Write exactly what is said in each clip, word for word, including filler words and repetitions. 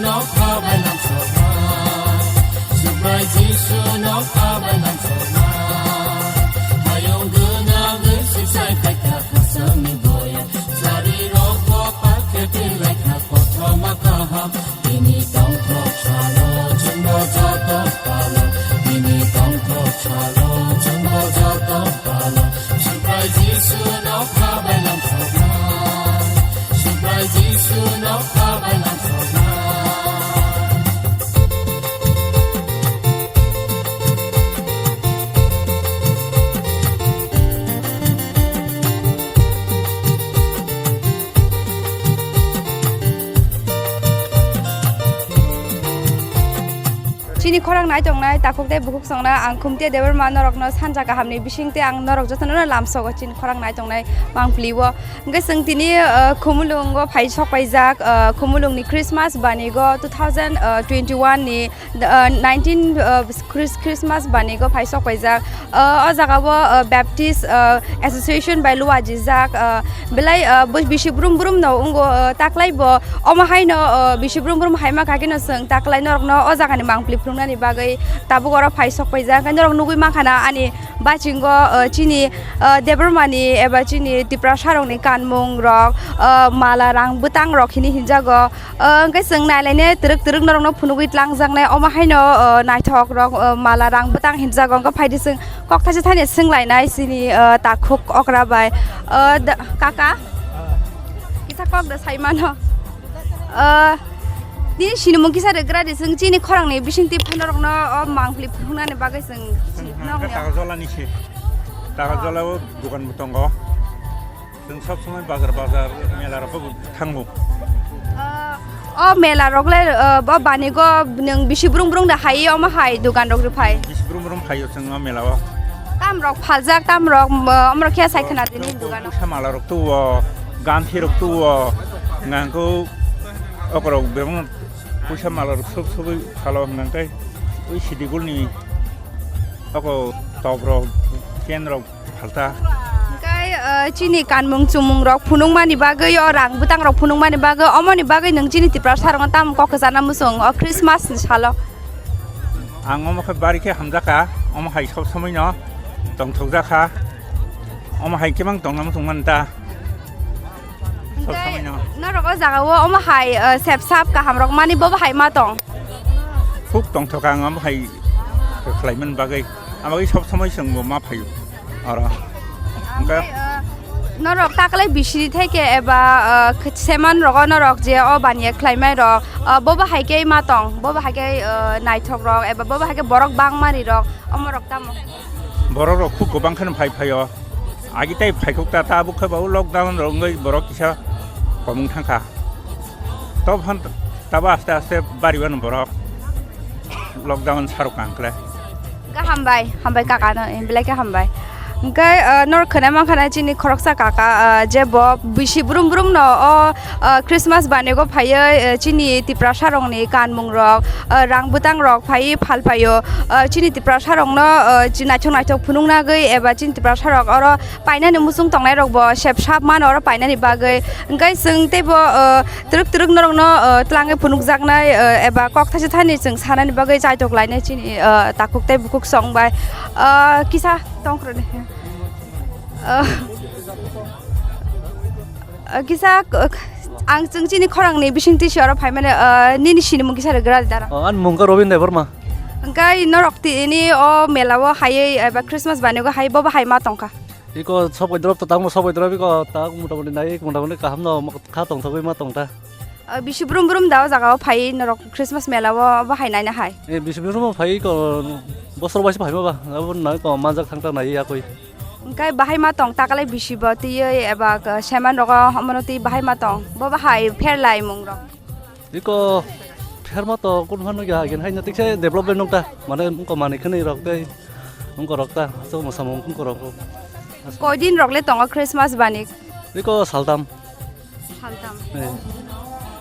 Nokha bai lamsokma, Subrai Jisu nokha bai lamsokma. Hayung gwnangwi sibsai phaikha khasangni boya. Sari rok bo pakhe twi laikha kothoma kaham. Bini tongthok salo chwngbo joto palo. Bini tongthok salo chwngbo joto palo. Subrai Jisu nokha bai lamsokma. Subrai Jisu nokha bai lamsokma. Chini khorang nai tongnai takhuk tei bukhuk songna ang Khumtia Debbarma norokno sanja kahamni bisingtwi ang norok jotono lamsogo chini khorang nai tongnai mangpli o. Hwnkhe chwng tini, uh, Khumulwngo phai sokpaijak, uh, Khumulwngni Christmas banigo two thousand twenty-one ni, uh, nineteen, uh, Chris-, Christmas banigo phai sokpaijak. Uh, o jagao, uh, Baptist, uh, Association bai luajijak, uh, belai, uh, bo bisi brum brum no wngo, uh, taklai bo omo haino, uh, bisi brum brum haima kha kheno chwng taklai norokno o jagani mangpli phunuknani bagwi tabuk oro phai sokpaijak. Hwnkhe norok nugwi mankha na ani bachingo, uh, chini, uh, Debbarmani eba chini Tiprasarokni kanmung rok, uh, mala rang bwtang rok hini hinjago. Uh, hwnkhe chwng nailainai twrwk twrwk norokno phunugwi tlangjaknai omo haino, uh, naithok rok, uh, mala rang bwtang hinjago. Hwnkhe phaidi chwng kok thaisa thani swnglainai chini, uh, takhuk okra bai. Uh, da-, kaka kisa kok da sai mano. Uh, nini sinimung kisa rwgra di chwng chini khorangni bisingtwi phano rokno o mangpli phunuknani bagwi chwng chini phunuknani. Takarjala ni se. Takarjala o dukan bo tongo. Chwng sob somoi bazar bazar mela rok bo thango. Uh, o mela rok le, uh, bo banigo nwng bisi brung brung da hai omo hai dukan rok rw phai. Bisi brung brung phaio chwng o mela o. Tam rok phaljak, tam rok, uh, omo rok khe sai khna tini dukan o. Puisa mala rok tuo, ganthi rok tuo, nangkuk okorok bebak puisa mala rok sok sogwi phalo hwnkhe ui sidigul ni oko top rok, chain rok phalta. Hwnkhe, uh, chini kanmung chumung rok phunukmani bagwi, o rang bwtang rok phunukmani bagwi, omoni bagwi nwng chini Tiprasa rokno tamo kok kwchana muchung o Christmas ni salo? Ang omo khe bari khe hamjakha, omo hai sob somoi no tongthokjakha, omo hai khe mang tongna muchung manta. Sob somoi no. Norok o jaga o omo hai, uh, sep sap kaham rok mani bobo hai ma tong? Khub tongthok ang omo hai khlai man bagwi. Ang bagwi sob somoi chwng bo ma phaio oro. Hwnkhe, uh, norok taklai bisiri theke eba, uh, seman rogo norok je o baniya khlai mai rok, uh, bobo hai khe ma tong, bobo hai khe, uh, naithok rok eba bobo hai khe borok bangmani rok omo rok tamo? Borok rok khub kwbang kheno phai phaio. Agi tai phaikhuk ta, tabuk khe bo lockdown rok wngwi borok kisa komung thangkha. Tob han tabo aste aste bari wano borok lockdown sarok kang kle. Ga hambai, hambai kaka no, eh, belai khe hambai. Hwnkhe, eh, nor khwnai mankha na chini khoroksa kaka, eh, je bo bisi brum brum no o, eh, Christmas banigo phaiwi, eh, chini Tiprasa rokni kanmung rok, eh, rang bwtang rok phaiwi phal phaio, eh, chini Tiprasa rokno, eh, chi naithok naithok phunuk nagwi eba chini Tiprasa rok oro painani muchung tongnai rok bo sep sap mano oro painani bagwi. Hwnkhe chwng teibo, uh, twrwk twrwk norokno, uh, twlangwi phunukjaknai, uh, eba kok thaisa thani chwng sanani bagwi chaitok lainai chini, uh, takhuk tei bukhuk song bai. Uh, kisa tongkhroni. Uh, uh, kisa, uh, ang chwng chini khorangni bisingtwi se oro phaimani, uh, nini sinimung kisa rwgra di dara. Oh, ani mung khe Robin Debbarma. Hwnkhe norok tini o mela o haiwi eba Christmas banigo hai bobo hai ma tongkha. Iko sobai drop to tamo sobai drop iko ta motamoti nai motamoti kaham no kha tongthogwi ma tongta. Ah, bisi brum brum da o jaga o phai norok Christmas mela o bahai naina hai. Eh, bisi brum phai iko bosor baisa phai ma ba abo nai ko manjak thangta nai yakoi. Hwnkhe bahai ma tong takalai bisi bo tiyoi eba seman rogo omono twi bahai ma tong bo bahai pher lai mung rok. Iko pherma to kun phano ya gen haino tikse development nokta mane ungko manwi khwnwi rok tei ungko rok ta aswk mwsamung ungko rok. Koi din rok le tongo Christmas bani? Iko saltam. Saltam. Eh.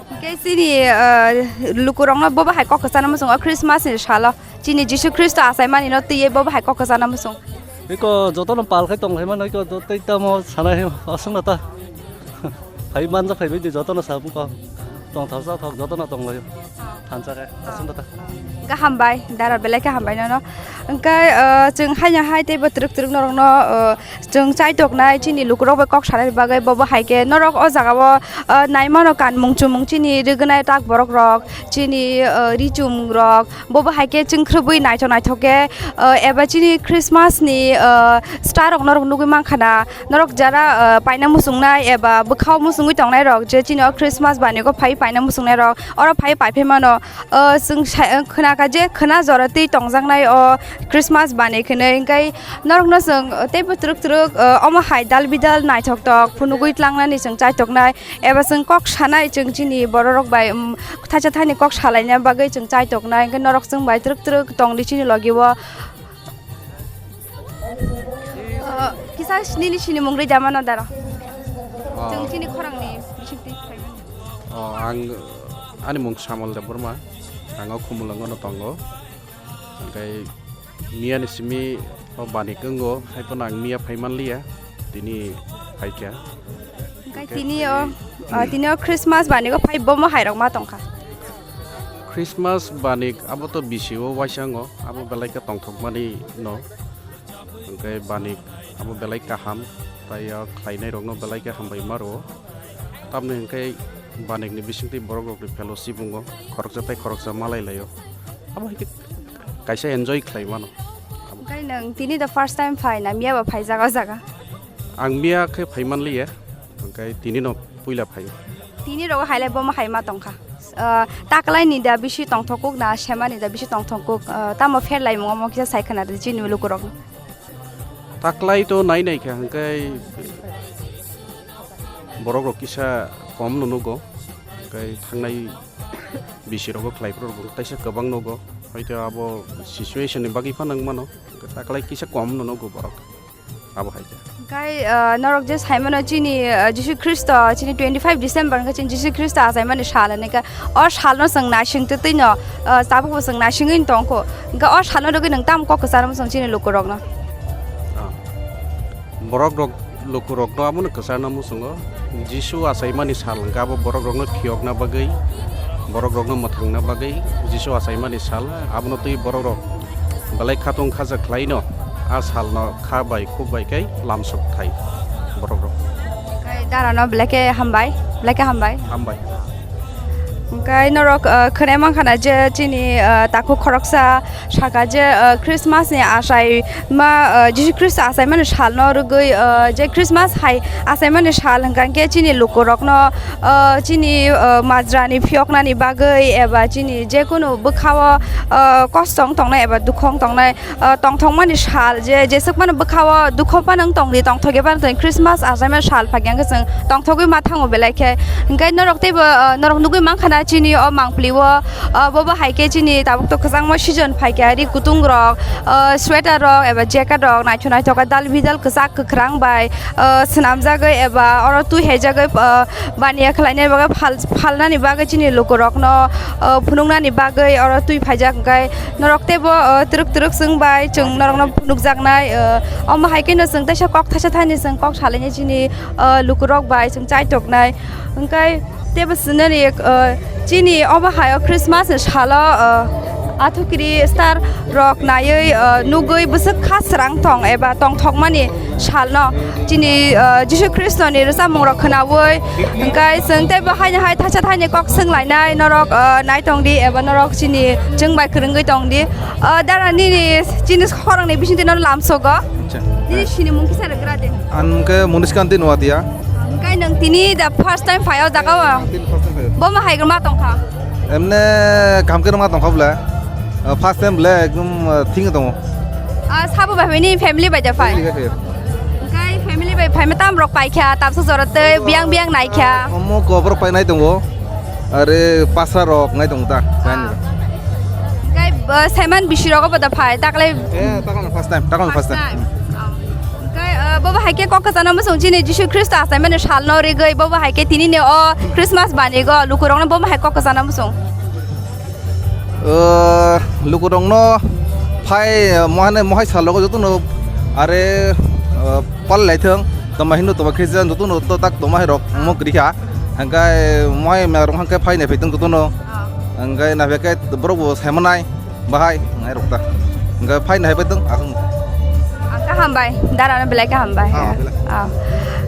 Hwnkhe chini, eh, lukurokno bobo hai kok kwchana muchungo Christmas ni salo chini Jisu Khristo achaimani no twiwi bobo hai kok kwchana muchung. Iko jotono pal khai tong lai mano iko tei tamo sanai aswk na ta. Phai manjak phai bai di jotono sa bukha. Tongthok chathok jotono tong lai. Thansa khe, aswk da ta. Hwnkhe hambai, dara belai khe hambai nono. Hwnkhe, ah, chwng haino hai teibo twrwk twrwk norokno, ah, chwng chaitoknai chini lukurok bai kok sanani bagwi, bobo hai khe norok o jagao, ah, nai mano kanmung chumung chini rwgwnai tak borok rok, chini, ah, ri chumung rok, bobo hai khe chwng khwrwbwi naithok naithok khe, ah, eba chini Christmas ni, ah, star rok norok nugwi mankha na, norok jara, ah, paina muchungnai eba bwkhao muchungwi tongnai rok je chini o Christmas banigo phai paina muchungnai rok, oro phai paiphaimano, o, chwng sa-, khwnakha je khwna jora twi tongjaknai o Christmas bani khinwi, hwnkhe norokno chwng teibo twrwk twrwk, o, omo hai dal bidal naithok tok phunugwi tlangnani chwng chaitoknai, eba chwng kok sanai chwng chini bororok bai, um, thaisa thaini kok salaina bagwi chwng chaitoknai, hwnkhe norok chwng bai twrwk twrwk tongdi chini logi o. O, kisa nini sini mung rwja mano dara. O. Chwng chini khorangni bisingtwi phaimani. O, ang, ani mung Samuel Debbarma, ang o Khumulwngo no tongo. Hwnkhe miyani simi o bani kwngo, hai phano ang miya phai manliya, tini phaikha. Hwnkhe tini o, o, tini o Christmas banigo phai bomo hairok ma tongkha. Christmas bani abo to bisi o waisa wngo, abo belai khe tongthokmani no. Hwnkhe bani abo belai kaham, tai o khlainai rokno belai khe hambai ma rwo. Tamni hwnkhe banikni bisingtwi borok rokni fellowship wngo, khoroksa tai khoroksa malai laio. Abo hai khe kaisa enjoy khlai mano. Hwnkhe nwng tini the first time phai na miya bo phaijak o jaga? Ang miya khe phai manliya, hwnkhe tini no puila phai. Tini rogo hai le bomo hai ma tongkha. Ah, taklai ni da bisi tongthok kuk na sema ni da bisi tongthok kuk, ah, tamo pher lai mungo mo kisa sai khna di chini luku rok. Taklai to nai nai kha, hwnkhe borok rok kisa kom no nugo, hwnkhe thangnai bisi rogo khlai phuru rok taisa kwbang nugo, hoito abo situation ni bagwi phano wng mano, hwnkhe taklai kisa kom no nugo borok, abo hai khe. Hwnkhe, ah, norok je sai mano chini, ah, Jisu Khristo chini twenty five December hwnkhe chini Jisu Khristo achaimani sal hwnwi khe o salno chwng naising twtwi no, ah, tabukbo chwng naisingwi tongkho. Hwnkhe o salno rwgwi nwng tamo kok kwcharma chwng chini lukurokno? Ah. Borok rok, lukurokno abono kwcharna muchungo. Jisu achaimani sal hwnkhe abo borok rokno phiyokna bagwi, borok rokno mwthangna bagwi Jisu achaimani sal, abono twi borok rok belai khatung khaja khlaino, a salno kha bai khuk bai khe lamsok thai borok rok. Hwnkhe darano belai khe hambai, belai khe hambai. Hambai. Hwnkhe norok, ah, khwnai mankha na je chini, ah, takhuk khoroksa saka je, ah, Christmas ni achai ma, ah, Jisu Khristo achaimani salno rwgwi, ah, je Christmas hai achaimani sal hwnkha khe chini lukurokno, ah, chini, ah, majrani phiyoknani bagwi eba chini jekunu bwkhao, ah, kosto wng tongnai eba dukho wng tongnai, ah, tongthokmani sal je jeswk phano bwkhao dukho phano wng tongdi, tongthokya phano tongdi, Christmas achaimani sal phai khe chwng tongthogwi ma thango belai khe. Hwnkhe norok teibo, ah, norok nugwi mankha na chini o mangpili o, ah, bobo hai khe chini tabuk to kwchangma season phai khe ri kutung rok, ah, sweater rok eba jacket rok naithok naithok khe dal bidal kwchak kwkhrang bai, ah, swnamjagwi eba oro twi haijagwi, ah, baniya khlainani bagwi phal-, phalnani bagwi chini lukurokno, ah, phunuknani bagwi oro twi phaijak, hwnkhe norok teibo, ah, twrwk twrwk chwng bai chwng norokno phunukjaknai, ah, omo hai kheno chwng teisa kok thaisa thaini chwng kok salainai chini, ah, lukurok bai chwng chaitoknai, hwnkhe teibo swnani, ah, chini omo hai o Christmas ni salo, ah, athukiri star rok naiwi, ah, nugwi bwswk kha srang tong eba tongthokmani salno chini, ah, Jisu Khristo ni rwchapmung rok khwnawi, hwnkhe chwng teibo haino hai thaisa thaini kok swnglainai norok, ah, naitongdi eba norok chini chwng bai kwrwngwi tongdi. Ah, dara nini chini khorang ni bisingtwi no lamsogo. Acha. Nini sini mung kisa rwgra de. Ang khe Muniskanti Nuatia. Hwnkhe nwng tini the first time phai o jaga o? Tini first time phai o. Bomo hai ma tongkha? Emne kam khe ma tongkha bole. Ah, first time bole ekdom, ah, thing tongo. Ah, sabo bai phai ni family bai da phai? Family bai phai. Hwnkhe family bai phai ma tam rok pai kha, tamsa jora tei biyang biyang nai kha. Omo kobor pai nai tongo. Are pasra rok nai tongo ta. Ah. Hwnkhe, ah, saiman bisi rogo bo da phai, taklai. Eh, taklai first time, taklai first time. First time. Ah. Hwnkhe, ah, bobo hai khe kok kwchana muchung chini Jisu Khristo achaimani salno rigwi, bobo hai khe tini ni o Christmas banigo lukurokno bobo hai kok kwchana muchung. O, lukurokno phai, mohane mohai salogo jotono are, o, pal lai thung, toma hindu toma Christian jotono to tak toma hai rok mo kri kha. Hwnkhe mohai merong hwnkhe phai nai phai thung jotono. Ah. Hwnkhe naphikhe borok bo saimanai bahai nai rok ta. Hwnkhe phai nai bai tong aswk. Ang kaham bai, dara no belai kaham bai. Ah, belai. Ah.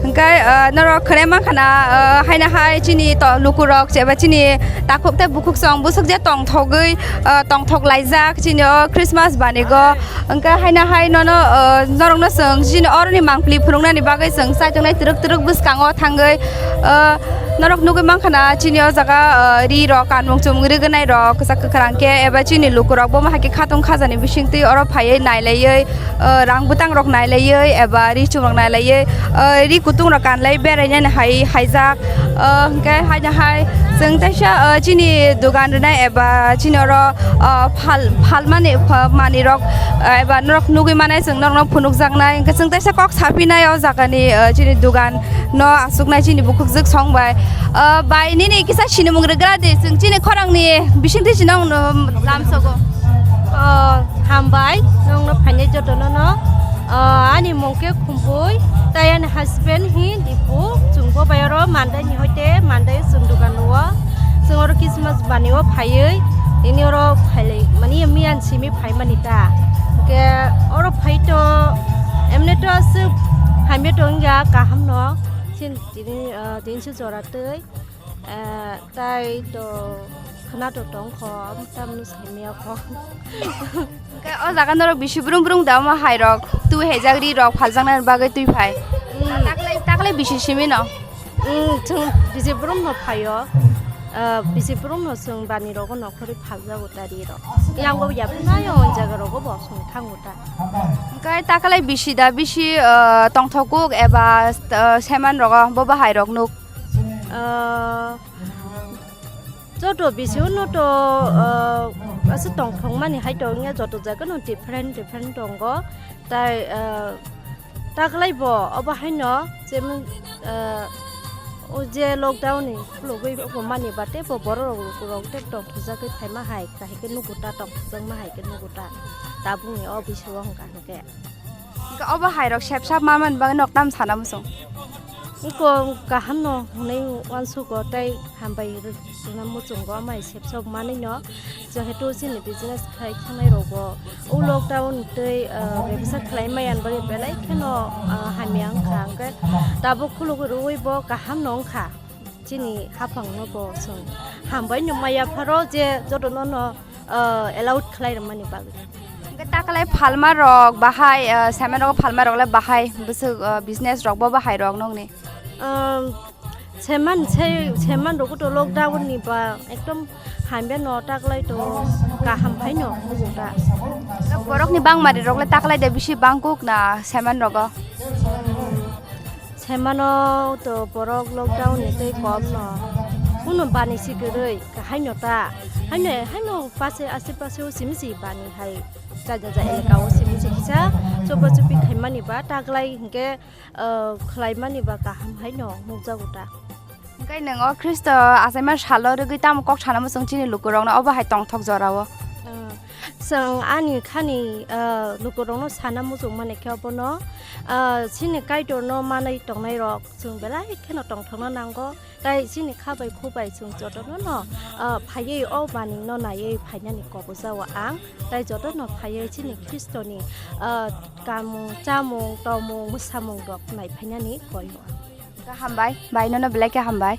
Hwnkhe, ah, norok khwnai mankha na, ah, haino hai chini to lukurok cheba chini takhuk tei bukhuk song busuk je tongthogwi, ah, tongthok laijak chini o Christmas banigo. Hwnkhe haino hai nono, ah, norokno chwng chini oroni mangpili phunuknani bagwi chwng chaitongnai twrwk twrwk bwskango thangwi, ah, norok nugwi mankha na chini o jaga, ah, ri rok kanmung chumung rignai rok kwchak kwkhrang khe eba chini lukurok bomo hai khe khatung khajani bisingtwi oro phaiwi nailaiwi, ah, rang bwtang rok nailaiwi eba ri chum rok nailaiwi, ah, ri kutung rok kanlai berainani hai haijak. Ah, hwnkhe haino hai chwng teisa, ah, chini dogan rwnai eba chini oro, ah, phal phalmani pha- manwi rok, ah, eba norok nugwi manai chwng norokno phunukjaknai hwnkhe chwng teisa kok saphinai o jagani, ah, chini dogan no aswknai chini bukhukjwk song bai. Ah, bai nini kisa sinimung rwgra di chwng chini khorangni bisingtwi chwng nokno lamsogo. Oh, hambai nokno phainai jotono no. Ah, ani mung khe Khumpui, tei ani husband hi Dipu, chwng bo bai oro Mandai ni hoite Mandai chwng dogan o. Chwng oro Christmas bani o phaiwi, tini oro phailai mani miyan simi phaimani ta. Hwnkhe oro phai to, emne to aswk hamya tong ya kaham no. Sin tini, ah, tini se jora twi. Eh, tai to khwna to tong kho, tamno saimaya kho. Hwnkhe o jaga norok bisi brum brum da omo hai rok, twi haijak ri rok phaljaknani bagwi twi phai. Mm. Taklai, taklai bisi simi no? Mm, chwng bisi brum no phaio. Eh, bisi brum no chwng bani rogo nokhorwi phaljago ta ri rok. Yango yapri nayo o jaga rogo bo chwng thango ta. Hwnkhe taklai bisi da bisi, eh, tongthok kuk eba, eh, seman rogo bo bahai rok nuk? Ah, joto bisio no to, ah, aswk tongthokmani hai tongya, joto jaga no different different tongo. Tai, ah, taklai bo obo haino jemon, ah, o je lockdown ni khulugwi obo mani ba teibo borok rok tei tongthokjagwi phaima hai, kahai khe nugo ta, tongthokjakma hai khe nugo ta, tabukni o bisio hwnka hwnkhe. Hwnkhe obo hai rok sepsap ma man bagwi nok tam sana muchung. Iko kaham no hwnwi uansugo tei hambai rwna muchungo amai sepsap manwi no, jehetu chini business khai khanai rogo o lockdown tei, ah, bebsa khlai maya bagwi belai kheno, ah, hamya wngkha, hwnkhe tabuk khulugwi rwui bo kaham no wngkha. Chini haphang no bo chwng hambai no maya pharo je joto no no, ah, allowed khlai rwmani bagwi. Hwnkhe taklai phalma rok bahai, ah, semen rok phalma rok le bahai bwswk, ah, business rok bo bahai rok nokni? Um, seman se, seman rok to lockdown ni ba ekdom hamya no taklai to kaham phai no ta. Borok ni bangmari rok le taklai de bisi bangkuk na seman rogo? Semano to borok lockdown ni tei kom no. Kuno bani si kwrwi, haino ta. Haino, haino pase, ase pase o simi si bani hai. Jaja ja elaka o simi si kisa chopa chopi khaimani ba taklai hinkhe, ah, khlaimani ba kaham haino nukjago ta. Hwnkhe nwng o Khristo achaima salo rwgwi tamo kok sana muchung chini lukurokno obo hai tongthok jorao? Ah, chwng ani khani, ah, lukurokno sana muchung mani khe obono, ah, chini Kaitorno manwi tongnai rok chwng belai kheno tongthokna nango, tai chini kha bai khu bai chwng jotono no, ah, phaiwi o bani no naiwi phainani kok ujao ang, tai jotono phaiwi chini Khristoni, ah, kamung chamung tomung mwsamung rok nai phainani koi o. Hambai, bai nono belai khe hambai.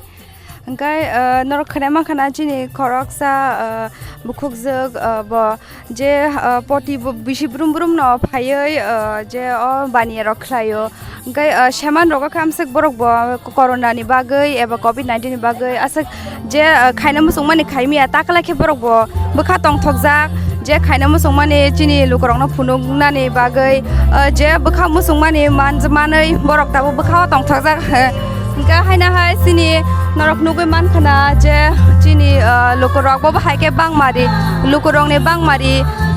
Hwnkhe, ah, norok khwnai mankha na chini khoroksa, ah, bukhukjwk, ah, bo je, ah, poti bo bisi brum brum no phaiwi, ah, je o baniya rok khlaio. Hwnkhe, ah, seman rogo khe amswk borok bo corona ni bagwi eba covid nineteen ni bagwi aswk je, ah, khaina muchungmani khaimiya, taklai khe borok bo bwkha tongthokjak, je khaina muchungmani chini lukurokno phunuknani bagwi, ah, je bwkha muchungmani manjak manwi borok tabuk bwkha o tongthokjak. Hwnkhe haino hai chini norok nugwi mankha na je chini, ah, lukurok bo bahai khe bangmari, lukurokni bangmari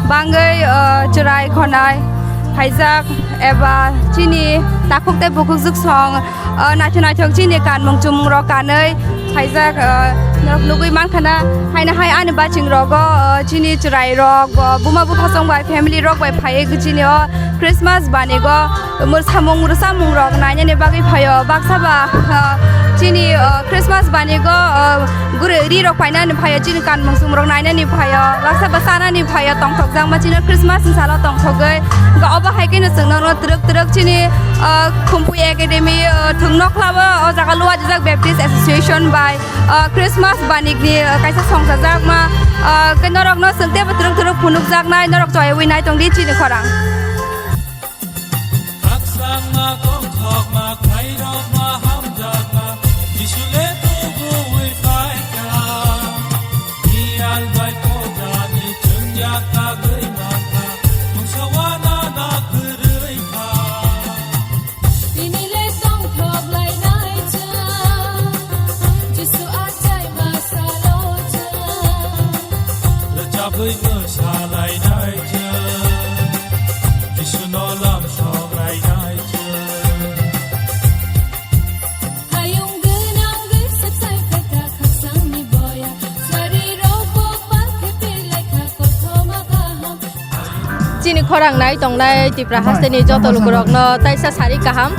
bangwi, ah, chwrai khonai phaijak eba chini takhuk tei bukhukjwk song, ah, naithok naithok chini kanmung chumung rok kanwi phaijak, ah, norok nugwi mankha na. Haino hai ani baching rogo, ah, chini chwrai rok bo buma bupha song bai family rok bai phaiwi chini o Christmas banigo mur samung rwchapmung rok nainani bagwi phaio, baksa ba, ah, chini, ah, Christmas banigo, ah, guri ri rok painani phaio, chini kanmung sumung rok nainani phaio, baksa ba chanani phaio, tongthokjakma chini Christmas ni salo tongthogwi. Ga obo hai khe no chwng nono twrwk twrwk chini, ah, Khumpui Academy, ah, thwng nokhlabo o jaga Luajijak Baptist Association bai, ah, Christmas banik ni, ah, kaisa songchajakma, ah, khe norok no chwng teibo twrwk twrwk phunukjaknai, norok choyawi nai tongdi chini khorang. Khakchangma, tongthokma, khairokma, hamjakma, Jisu le tubuwi phaikha. Mial bai tojani chwngya kagwi mankha, mungsa wana na kwrwi kha. Tini le tongthok lainai chwng, Jisu achai ma salo chwng. Rwchapwi mwsa lainai chwng, Jisuno lam sok lainai chwng. Hayung gwnang gwi swk sai kha kha khasangni boya, sari rok bo pa khe phi lai kha kothoma kaham. Chini khorang nai tongnai Tripura hasteni joto lukurokno taisa sari kaham.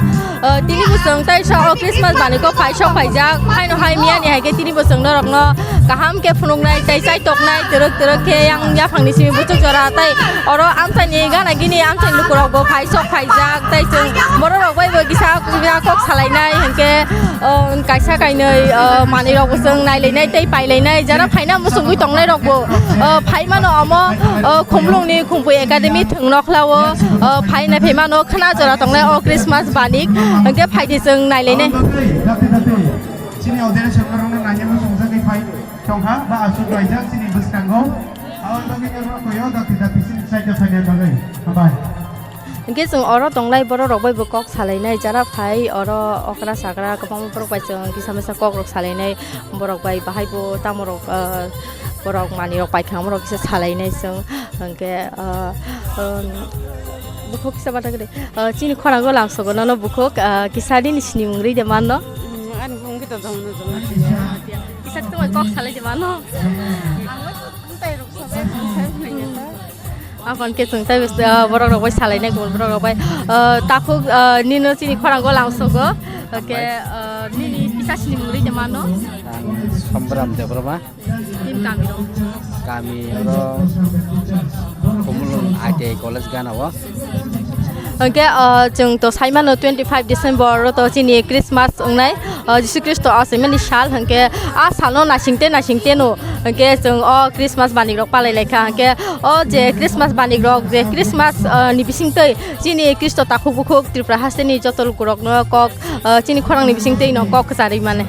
Uh, tini bwswng taisa o Christmas bani kok phaisok phaijak. Haino hai miyani hai khe tini bwswng norokno kaham khe phunuknai tei chaitoknai twrwk twrwk khe yang yaphangni simi buchuk jora tei oro amchaini gana gini amchaini lukurokbo phaisok phaijak tei chwng bororok baibo kisa kok salainai hinkhe, uh, kaisa kainwi, uh, manwirokbo chwng nailainai tei pailainai jara phaina muchungwi tongnairokbo, uh, phaimano omo, uh, Khumlungni Khumpui Academy thwng nokhlao, uh, phaina phaimano khwna jora tongnai o Christmas banik hinkhe phaidi chwng nailainai. Chini audience rokno naina muchungjagwi phai tongkha ba aswk laijak chini bwskango. Aboni bagwi norokno koyo dakti dakti chini side o phaina bagwi. Hambai. Hinkhe chwng oro tongnai borok rok bai bo kok salainai jara phai oro okra sakra kwbangma borok bai chwng kisa misa kok rok salainai borok bai bahai bo tamo rok, ah, borok manwi rok paikha borok kisa salainai chwng hinkhe, ah, um, bukhuk kisa bathang de, ah, chini khorang o lamsogo nono bukhuk, ah, kisa nini sinimung rwi de manno. Mm, ani bung kita jong no jong. Kisa tu kok salai de manno. Ang tai rok sabai. Akon khe chwng tei, ah, borok rok bai salainai gubuno borok rok bai, ah, takhuk, ah, nino chini khorang o lamsogo. Oke, ah, nini kisa sinimung rwi de manno. Ang Sombram Debbarma. Tin kami rok. Kami oro Khumulwng I T I college gana o. Oke, ah, chwng to saimano twenty five December oro to chini Christmas wngnai. O Jisu Khristo achaimani sal hwnkhe a salno naisingte naisingte no hwnkhe chwng o Christmas banik rok palai lai kha hwnkhe o je Christmas banik rok je Christmas, ah, ni bisingtwi chini Khristo takhuk bukhuk Tripura hasteni joto lukurokno kok, ah, chini khorangni bisingtwi no kok kwcharwi mane.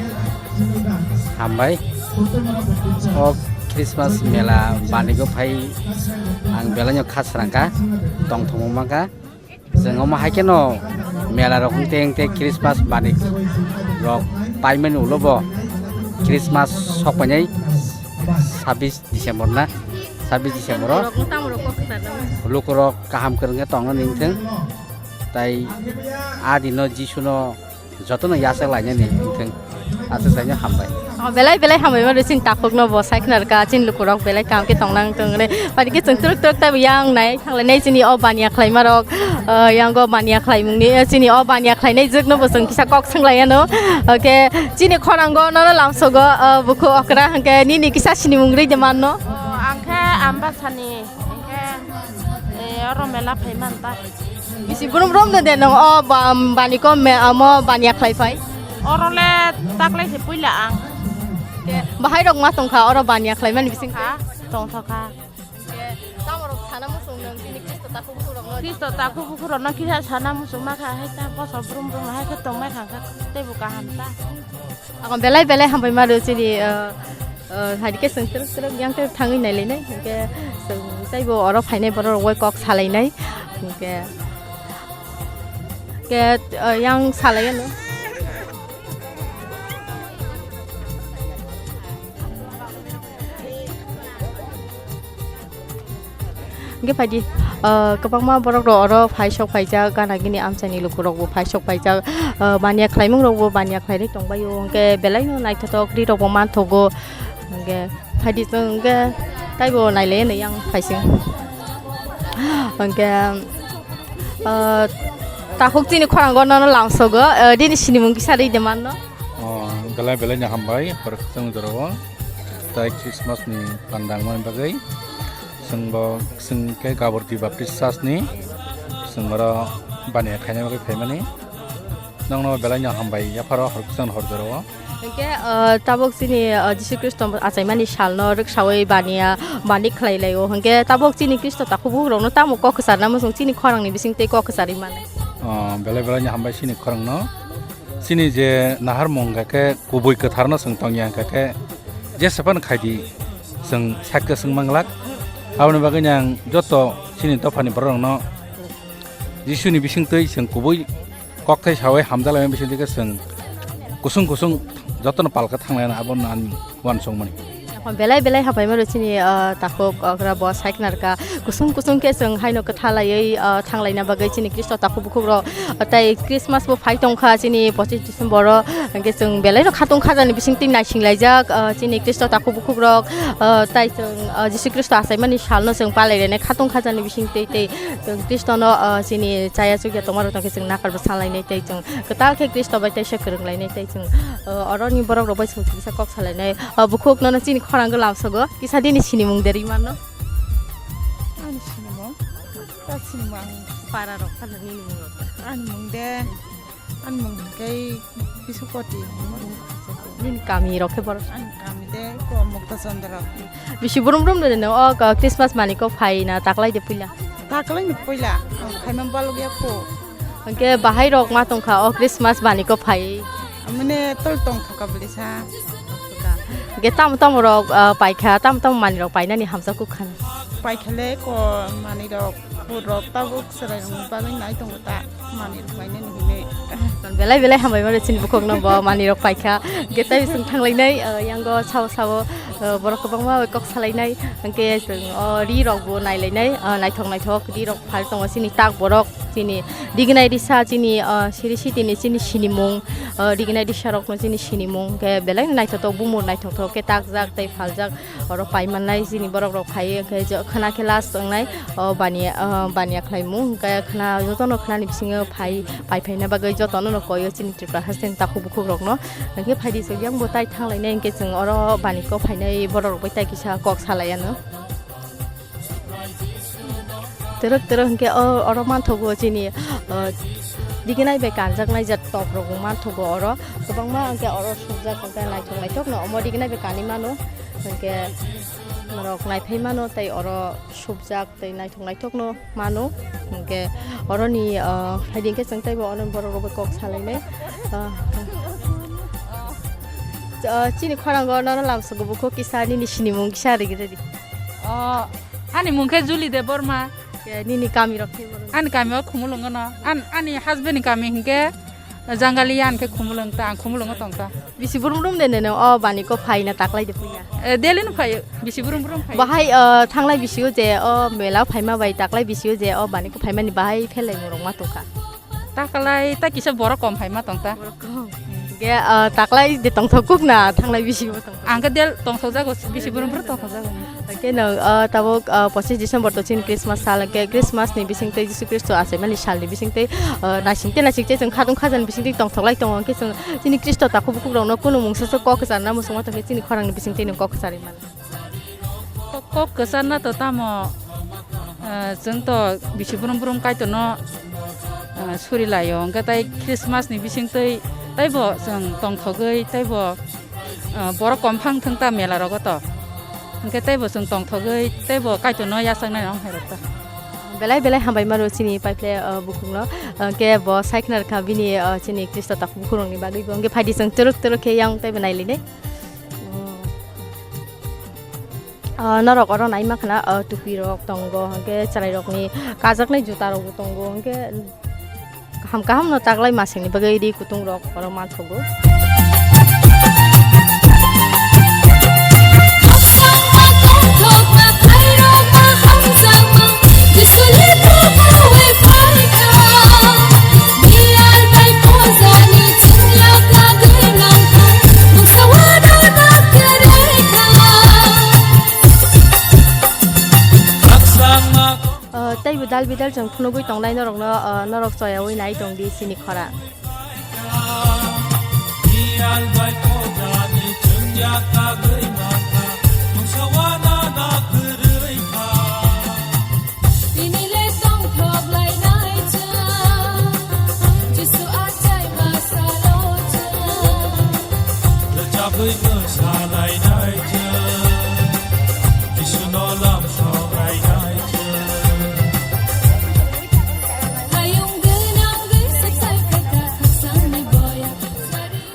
Hambai. O Christmas mela banigo phai ang belaino kha srangkha tongthokma mankha. Chwng omo hai kheno mela rok hwnkhe hwnkhe Christmas banik rok paimani ulo bo Christmas sok painai sabis December na, sabis December o. Borok no tamo rok kok kwchar nang. Lukurok kaham kwrwng khe tongna ningthwng. Tai a dino Jisuno jotono yachak lainani wngthwng. Aswk saino hambai. Oh, belai belai hambai mano chini takhukno bo sai khna rwkha chini lukurok belai kaham khe tongna wngthwng hwnwi. Bai khe chwng twrwk twrwk taibo yang nai thanglainai chini o baniya khlaima rok, ah, yang o baniya khlaimungni, eh, chini o baniya khlainai jwkno bo chwng kisa kok swnglaiyano. Oke chini khorango nono lamsogo, ah, bukhu okra hwnkhe nini kisa sinimung rwi de manno. Oh, ang khe Ambasani, hwnkhe, eh, oro mela phai man ta. Bisi brum brum de de nong o ba-, bani ko me amo baniya khlai phai. Oro le taklai se puila ang. Ke bahai rok ma tong kha oro baniya khlai mani bising. Kha, tong tho kha. Ke tamo rok sana musung nang tini Kristo takhuk bukhuk rok no. Kristo takhuk bukhuk rok no kisa sana musung ma kha hai ta boso brum brum hai khe tong mai kha kha tei bo kaham ta. Ako belai belai hambai ma rw chini, eh, eh, hai khe chwng twrwk twrwk yang twrwk thangwi nai lainai, hwnkhe chwng teibo oro phainai borok rok bai kok salainai, hwnkhe ke, eh, yang salai ano. Hwnkhe phaidi, ah, kwbangma borok rok oro phai sok phaijak, gana gini amchaini lukurok bo phai sok phaijak, ah, baniya khlaimung rok bo baniya khlairwi tongbaio, hwnkhe belai no naithotok ri rok bo manthogo, hwnkhe phaidi chwng hwnkhe taibo nailai no yang phaising, hwnkhe Ah, takhuk chini khorango nono lamsogo, ah, dini sinimung kisa ri de manno. Oh, belai belai ni hambai, hor khwchang jorao. Tai Christmas ni pandang mani bagwi. Chwng bo, chwng khe Gabordi Baptist Church ni. Chwng oro baniya khaina bagwi phaimani. Nokno belai no hambai, yapharo hor khwchang hor jorao. Hwnkhe, ah, tabuk chini, ah, Jisu Khristo achaimani salno rwksaui baniya, bani khlai laio. Hwnkhe tabuk chini Khristo takhuk bukhuk rokno tamo kok kwcharna muchung chini khorangni bising tei kok kwcharwi mano. Ah, belai belai ni hambai chini khorangno. Chini je naharmung hwnkhe kubui kwtharno chwng tongya hwnkhe jesa phano khaidi chwng sakhe chwng manglak. Aboni bagwi ang joto chini dophani borok rokno Jisuni bising twi chwng kubui kokthai sawi hamjak laimani bising twi khe chwng kusung kusung jotono palka thanglaina abono ani uansukmani. Belai belai hambai mano chini, ah, takhuk okra bo saiknar ka kusung kusung khe chwng haino kwtha laiwi, ah, thanglaina bagwi chini Khristo takhuk bukhuk rok, ah, tai Christmas bo phai tongkha chini pochis December o, hwnkhe chwng belai no khatung khajani bising twi naising laijak, ah, chini Khristo takhuk bukhuk rok, ah, tai chwng, ah, Jisu Khristo achaimani salno chwng palai rwnai khatung khajani bising twi tei Chwng Khristono, ah, chini chaya chukya tongma rok tongkhe chwng nakar bwsa lainai tei chwng kwtal khe Khristo bai teisa kwrwng lainai tei chwng, ah, oroni borok rok bai chwng kisa kok salainai. Ah, bukhuk nono chini khorang lamsogo kisa dini sinimung derwi mano. Ani sinimung, ta sinimung ang para rok phano nini mung rok. Ani mung de, ani mung hwnkhe Bisukoti. Nini kami rok khe borok? Ani kami de ko Mukta Chandra. Bisi brum brum de no o ka Christmas mani ko phai na taklai de puila. Taklai ni puila, ang phaima balok ya ko. Hwnkhe bahai rok ma tongkha o Christmas mani ko phai. Amane tol tong thoka bwlisa. Hwnkhe tamo tamo rok, ah, paikha, tamo tamo mani rok painani hamsa kuk khan. Paikhale ko mani rok, bur rok tabuk chwrai rok bagwi nai tongo ta. Manwi rok painani hinwi. Belai belai hambai mano chini bukhuk no bo manwi rok paikha. Hwnkhe tei chwng thanglainai, ah, yango sao sao, ah, borok kwbangma bai kok salainai. Hwnkhe chwng o ri rok bo nailainai, ah, naithok naithok ri rok phal tongo chini tak borok, chini rignai risa, chini, ah, siri sitini chini sinimung, ah, rignai risa rokno chini sinimung. Hwnkhe belai naithotok bumung naithokthok khe takjak tei phaljak. Oro pai mannai chini borok rok phai, hwnkhe je khwna khe last wngnai, o baniya, o baniya khlaimung, hwnkhe khwna jotono khwnani bisingo phai, pai phaina bagwi jotono no koyo chini Tripura hasteni takhuk bukhuk rokno. Hwnkhe phaidi chwng yang bo tai thanglainai, hwnkhe chwng oro bani kok phainai borok rok bai tai kisa kok salai anw. Twrwk twrwk hwnkhe o, oro manthogo chini, o, diginai bai kanjaknai je tok rok bo manthogo oro. Kwbangma hwnkhe oro sukjak, hwnkhe naithok naithok no omo diginai bai kanwi mano. Hwnkhe norok naiphai mano tei oro subjak tei naithok naithok no mano. Hwnkhe oroni, ah, phaidi hwnkhe chwng teibo oroni borok rok bai kok salainai. Ah, ah, chini khorango nono lamsogo bukhuk kisa nini sinimung kisa rigi ridi. Oh, ani mung khe Julie Debbarma. Nini kami rok khe borok? Ani kami o Khumulwng no. An-, ani husband ni kami hwnkhe Jangali, ani khe Khumulwng ta, ang Khumulwng o tong ta. Bisi brum brum de nene o bani ko phai na taklai de puya. Eh, daily no phaio, bisi brum brum phaio. Bahai, eh, thanglai bisi o je o mela phaima bai taklai bisi o je o bani ko phaimani bahai phelai murok ma tongkha. Taklai ta kisa borok kom phaima tong ta. Borok kom. Ge, eh, taklai de tongthok kuk na thanglai bisi o tong. Ang khe del tongthok jago, bisi brum brum tongthok jago. Hwnkhe no, ah, tabuk, ah, pochis December to chini Christmas sal, hwnkhe Christmas ni bisingtwi Jisu Khristo achaimani salni bisingtwi, ah, naisingtwi naisingtwi chwng khatung khajani bisingtwi tongthoklai tongo, hwnkhe chwng chini Khristo takhuk bukhuk rokno kunu mungsa se kok kwcharna muchungma tongkhe chini khorangni bisingtwi nwng kok kwcharwi mano. Kok, kok kwcharna to tamo, ah, chwng to bisi brum brum Kaitorno, ah, suri laio, hwnkhe tai Christmas ni bisingtwi teibo chwng tongthogwi teibo Ah, borok kom phang thwng ta mela rogo to. Hwnkhe teibo chwng tongthogwi, teibo Kaitorno yachaknai rok hai rok ta. Belai belai hambai mano chini paiphle, ah, bukhukno. Hwnkhe bo sai khna rwkha bini, ah, chini Khristo takhuk bukhuk rokni bagwi bo. Hwnkhe phaidi chwng twrwk twrwk khe yang teibo nailinai. Ah, norok oro naima khna, ah, tupi rok tongo, hwnkhe chwrai rokni kajaknai juta rok bo tongo, hwnkhe Kaham kaham no taklai masingni bagwi ri kutung rok oro manthogo. Ah, tei Bidal bidal chwng phunugwi tongnai norokno, ah, norok choyaui nai tongdi chini khora. Tini le tongthok lainai chwng, Jisu achai ma salo chwng. Rwchapwi mwsa lainai chwng, Jisuno lamsok lainai chwng. Hayung gwnang gwi swk sai kha kha khasangni boya.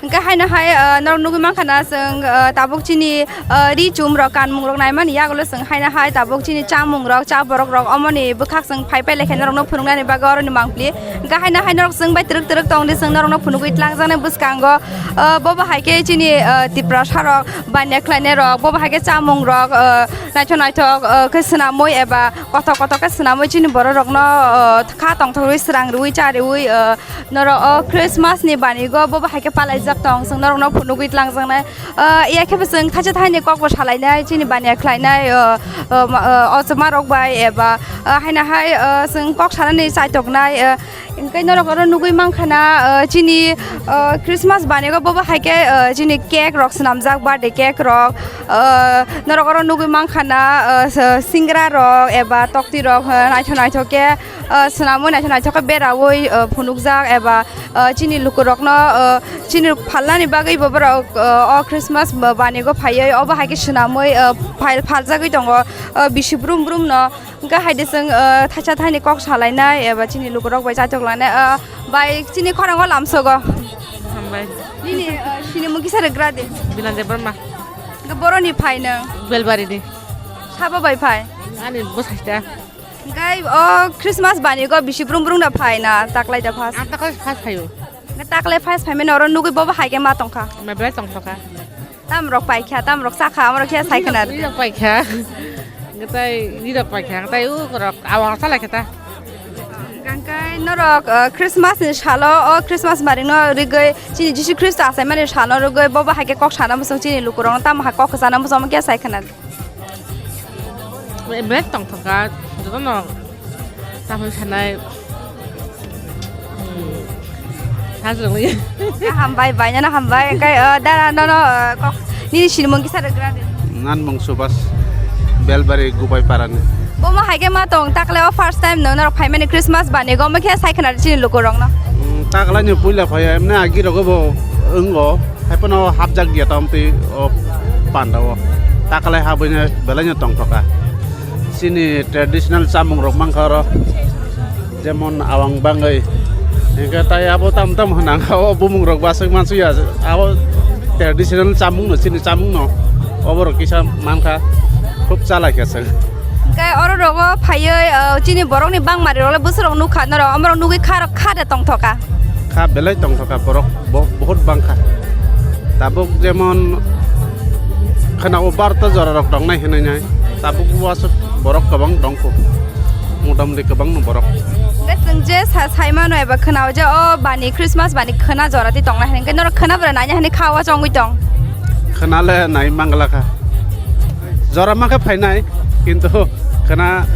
Hwnkhe haino hai, ah, norok nugwi mankha na chwng, ah, tabuk chini, ah, ri chum rok kanmung rok naimani yagulo chwng haino hai tabuk chini chamung rok cha borok rok omoni bwkhak chwng phai phai lekhe norokno phunuknani bagwi oroni mangpli. Hwnkhe haino hai norok chwng bai twrwk twrwk tongdi chwng norokno phunugwi tlangjaknai bwskango, ah, bobo hai khe chini, ah, Tiprasa rok baniya khlainai rok bobo hai khe chamung rok, ah, naithok naithok, ah, khe swnamwi eba kothok kothok khe swnamwi chini borok rokno, ah, kha tongthok rwi srang rwi cha rwi, ah, Norok o Christmas ni banigo bo bahai khe palaijak tong, chwng norokno phunugwi tlangjaknai. Ah, iya khe bo chwng thaisa thaini kok bo salainai, chini baniya khlainai, ah, ah, ma-, ah, ochoma rok bai eba, ah, haino hai, ah, chwng kok sanani chaitoknai, ah, hwnkhe norok oro nugwi mankha na, ah, chini, ah, Christmas banigo bo bahai khe, ah, chini cake rok swnamjak, birthday cake rok, ah, norok oro nugwi mankha na, ah, s-, singra rok eba tokti rok, ah, naithok naithok khe. Ah, swnamwi naithok naithok khe beraui, ah, phunukjak eba, ah, chini lukurokno, ah, chini phalnani bagwi bo borok, ah, o Christmas ba-, banigo phaiwi obo hai khe swnamwi, ah, phal-, phaljagwi tongo, ah, bisi brum brumno. Hwnkhe hai de chwng, ah, thaisa thaini kok salainai eba chini lukurok bai chaitok lanai, ah, bai chini khorang o lamsogo. Hambai. Nini, ah, sinimung kisa rwgra de. Bilan Debbarma. Hwnkhe boroni phai nwng? Belbari ni. Sabo bai phai? Ani bwsai ta. Hwnkhe o Christmas banigo bisi brung brung da phai na, taklai da first? Ang taklai first phaio. Hwnkhe taklai first phaimani oro nugwi bobo hai khe ma tongkha? Ma belai tongthokha. Tamrok paikha, tamrok chakha, amrok khe sai khna. Rirok paikha. Hwnkhe tai rirok paikha, tai u rok awang salai khe ta. Hwnkhe norok, uh, Christmas ni salo o Christmas baringno rigwi chini Jisu Khristo achaimani salo rigwi bobo hai khe kok sana muchung chini lukurokno tamo hai kok sana muchung khe sai khna. Belai tongthokha, jotono tamoni sanai, hmm, sajwk wngya. Hambai, bainano hambai. Hwnkhe, uh, dara nono, uh, kok, nini sinimung kisa rwgra de. Nanmung Subas, Belbari Gubai Parani. Bomo hai khe ma tong, takle o first time no norok phaimani Christmas bani, gombe khe sai khna chini lukurokno. Hmm, taklaini puila phaiya, emne agi rogo bo wngo. Haiphano hapjak ya tamtwi o pandao. Taklai habwino belaino tongthoka. Chini traditional chamung rok mankha oro. Jemon awang bangwi. Hingke tai abo tam tam hwnang o bumung rok basuk mansuya. Abo traditional chamung no chini chamung no. Obo rok kisa mankha khub chalai khe chwng. Hingke oro rogo phaiwi, o, chini borok ni bangmari rok le bwswk rok nukha norok. Omorok nugwi kha rok kha de tongthoka. Kha belai tongthoka borok bo-, bohut bangkha. Tabuk jemon khwnao barta jorarok tongnai hinwi nai, tabuk uansuk borok kwbang tongkho, motamoti kwbangno borok. Hwnkhe chwng je sa-, saimano eba khwnao je o bani Christmas bani khwna jora twi tongnai hinwi, hwnkhe norok khwna bwrwi naina hinwi kha o chongwi tong? Khwna le nai mangla kha, jora ma khe phainai, kintu khwna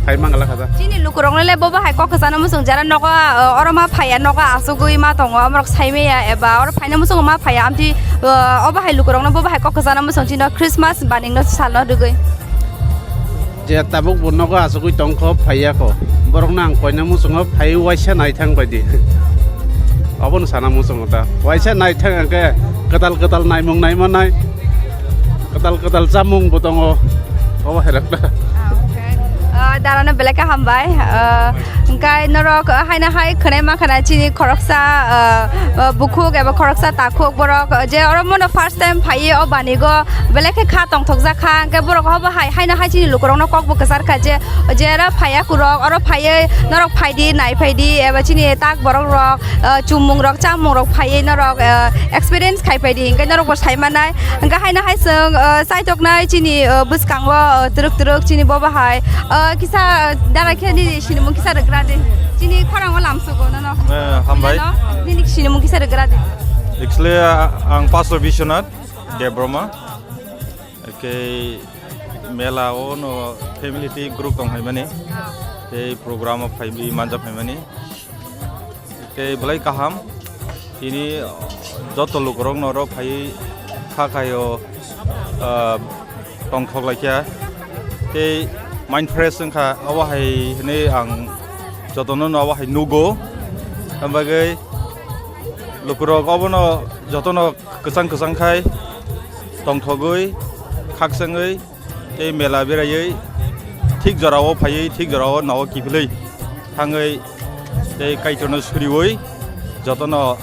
phai mangla kha da. Chini lukurokno le bo bahai kok kwchana muchung jara nogo, o, oro ma phaiya, nogo achugwi ma tongo, omorok saimaya eba oro phaina muchungo ma phaiya, amtwi, o, o bahai lukurokno bo bahai kok kwchana muchung chino Christmas baningno salno rwgwi. Je tabuk bo nogo achugwi tongkho, phaiya kho, borokno ang koina muchungo phai waisa naithang baidi. Obono sana muchungo ta, waisa naithang hwnkhe kwtal kwtal naimung naimanai. Kwtal kwtal chamung bo tongo. Obo hai rok ta. Ah, okay. Ah, darano belai khe hambai. Ah, hwnkhe norok, ah, haino hai khwnai mankha na chini khoroksa, ah, ah, bukhuk eba khoroksa takhuk borok, ah, je oro mono first time phaiwi o banigo belai khe kha tongthokjak kha. Hwnkhe borok obo hai, haino hai chini lukurokno kokbo kwchar kha je, je oro phaiya kurok, oro phaiwi norok phaidi, nai phaidi, eba chini tak borok rok, ah, chumung rok, chamung rok phaiwi norok, ah, experience khai phaidi, hwnkhe norok bo sai manai. Hwnkhe haino hai chwng, ah, chaitoknai chini, ah, bwskango, ah, twrwk twrwk chini bo bahai, ah, kisa, ah, dara khe nini sinimung kisa rwgra de. Chini khorang o lamsogo nono. Eh, hambai. Nono, nini sinimung kisa rwgra de. Actually, ah, ang Pastor Biswanath Debbarma. Eke mela o no family ti group tong hai mani. Ah. Tei program o phaiwi manja phaimani. Tei belai kaham. Tini joto lukurokno oro phaiwi kha khaio, ah, tongthok laikha. Tei mind fresh wngkha. Abo hai hwnwi ang jotono no abo hai nugo. Abagwi lukurok obono jotono kwchang kwchang khai tongthogwi, khakchangwi, tei mela beraiwi thik jorao phaiwi thik jorao nao kiphilwi thangwi tei Kaitorno suriwi jotono,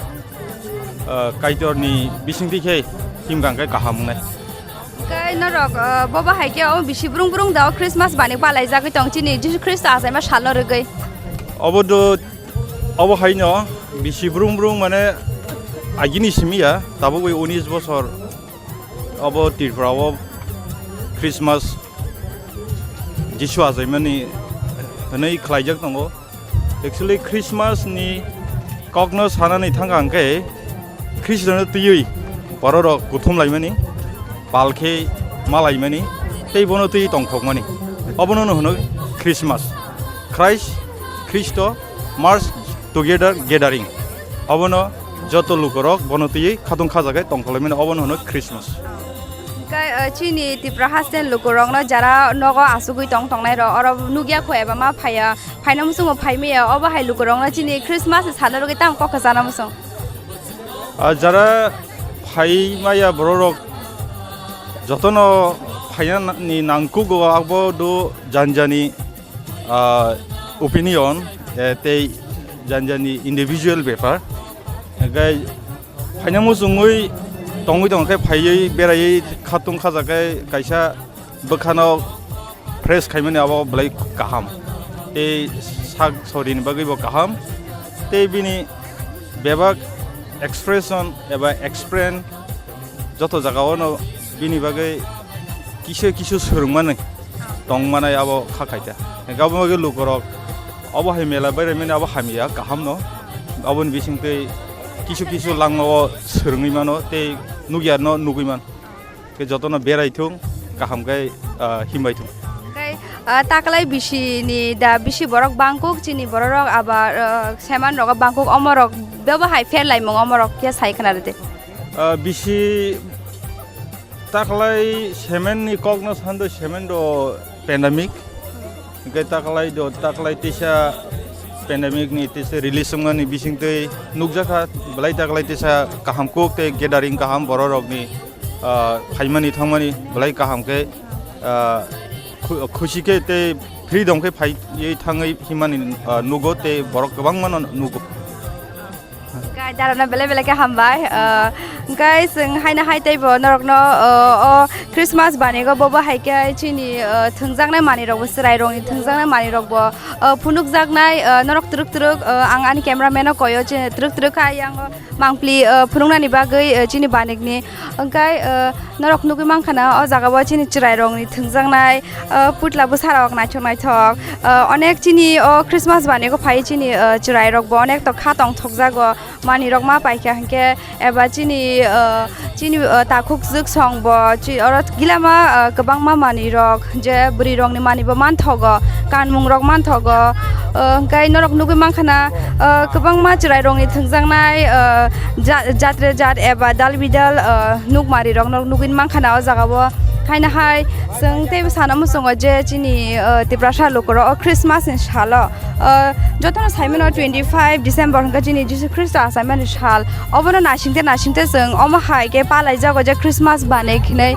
ah, Kaitorni bisingtwi khe himkha hwnkhe kaham wngnai. Hwnkhe norok, ah, bobo hai khe o bisi brung brung da o Christmas bani palaijagwi tong chini Jisu Khristo achaima salno rwgwi? Obo do, obo haino bisi brung brung mane agini simi ya, tabukwi unis bosor obo Tripura o Christmas Jisu achaimani hwnwi khlaijak tongo. Actually, Christmas ni kokno sanani thangkha hwnkhe Khristono twiwi bororok kuthum laimani, pal khe ma laimani, tei bono twiwi tongthokmani. Obono hwno Christmas. Christ, Khristo, March together gathering. Obono joto lukurok bono twiwi khatung khajagai tongthok laimani, obono hwno Christmas. Hwnkhe, eh, chini Tripura haste lukurokno jara nogo asugwi tong tongnai rok, oro nukya kho eba ma phaiya, phaina muchungo phai maya, obo hai lukurokno chini Christmas ni salo rwgwi tamo kok kwchana muchung? Ah, jara phai maya bororok jotono phaina ni nangkugo, abo do janjani, ah, opinion, eh, tei janjani individual bepar. Hwnkhe phaina muchungwi tongwi tongkhe phaiwi beraiwi khatung khajakhe kaisa bwkhano fresh khaimani abo belai kaham, tei sak sorini bagwibo kaham, tei bini bebak expression eba explain joto jagao no bini bagwi kisu kisu swrwngmani tongmanai abo kha khaita. Hwnkhe abo bagwi lukurok obo hai mela beraimani abo hamya kahamno, aboni bisingtwi kisu kisu langmao swrwngwi mano tei nukyarno nugwi mano. Khe jotono berai thung, kaham khe, ah, himbai thung. Tei, ah, taklai bisi ni da bisi borok bangkuk, chini bororok aba, ah, seman rogo bangkuk, omorok bebo hai fail laimung omorok khe sai khna rwdi. Ah, bisi taklai semen ni kok no sando, semen do pandemic. Hwnkhe taklai do, taklai tisa pandemic ni tisa release wngmani bisingtwi nukjakha, belai taklai tisa kaham kuk tei gathering kaham bororokni, ah, phaimani thangmani belai kaham khe, ah, khu-, khusi khe tei freedom khe phaiwi thangwi himani, ah, nugo tei borok kwbangmano nugo. Hwnkhe darano belai belai khe hambai. Ah, hwnkhe chwng haino hai teibo norokno, ah, o Christmas banigo bobo hai khe chini, ah, thwngjaknai manwirokbo, chwrairokni thwngjaknai manwirokbo, ah, phunukjaknai, ah, norok twrwk twrwk, ah, ang ani cameraman-o koyo, chini twrwk twrwk khe ayang mangpli, ah, phunuknani bagwi, ah, chini banikni. Hwnkhe, ah, norok nugwi mankha na o jagao chini chwrairokni thwngjaknai, ah, putla bwsarok naithok naithok, ah, onek chini o Christmas banigo phai chini, ah, chwrairokbo onek to kha tongthokjago, manwirok ma paikha hinkhe eba chini, ah, chini, ah, takhuk jwk songbo chi-, oro gilama, ah, kwbangma manwirok je bwrwirokni manwibo manthogo, kanmungrok manthogo, ah, hwnkhe norok nugwi mankha na, ah, kwbangma chwrairokni thwngjaknai, ah, ja-, jatre jat eba dal bidal, ah, nukmarirokno nugwi mankha na o jagao. Haino hai chwng teibo sana muchungo je chini, ah, Tiprasa lukurok o Christmas ni salo, ah, jotono saimano twenty five December hwnkhe chini Jisu Khristo achaimani sal. Obono naisingte naisingte chwng omo hai khe palaijago je Christmas bani khinai.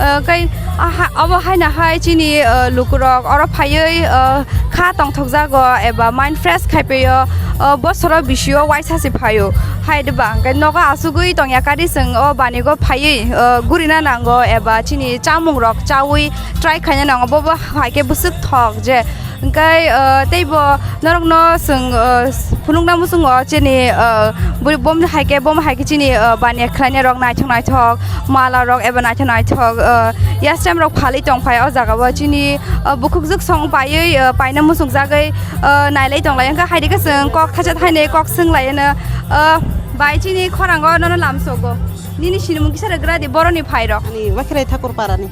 Ah, kai, ah, ha-, obo haino hai chini, ah, lukurok oro phaiwi, ah, kha tongthokjago eba mind fresh khaipaio, ah, bosoro bisio waisa se phaio. Hai de ba, hwnkhe nogo asugwi tongya kari chwng o banigo phaiwi, ah, gurina nango eba chini chamungrok chawi try khaina nango, bobo hai khe bwswk thok je. Hwnkhe, ah, teibo norokno chwng, ah, phunukna muchungo chini, ah, bui-, bom hai khe, bom hai khe chini, ah, baniya khlainai rok naithok naithok, mala rok eba naithok naithok, ah, yastem rok phalwi tongphai o jagao chini, ah, bukhukjwk song paiwi, ah, paina muchungjagwi, ah, nailai tonglai. Hwnkhe hai khe chwng kok thaisa thainwi kok swnglaino, ah, bai chini khorango nono lamsogo. Nini sinimung kisa rwgra di boroni phairok. Ani Wakhrai Thakur Parani.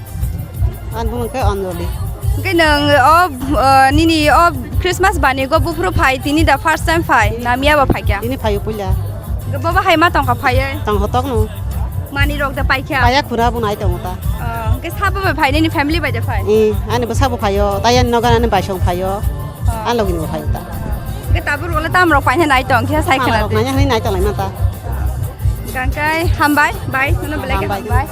Ani bumung khe Anjali. Hwnkhe nwng o, ah, nini o Christmas bani go buphuru phai, tini da first time phai, na miya bo phaikha? Tini phaio puila. Bobo hai ma tongkha phaiye? Tong hotok no. Mani rok da paikha? Paya khuna bo nai tongo ta. Oh, ke sabo bai phai, nini family bai da phai? Eh, ani bo sabo phaio, ta yan nogan ani bai song phaio. Oh. An logi no phaio ta. Ke tabur wala tam rok paina nai tong khe sai khana. Rok nai nai tong lai ma ta. Gangkai hambai, bai, nono belai ke hambai. Hambai.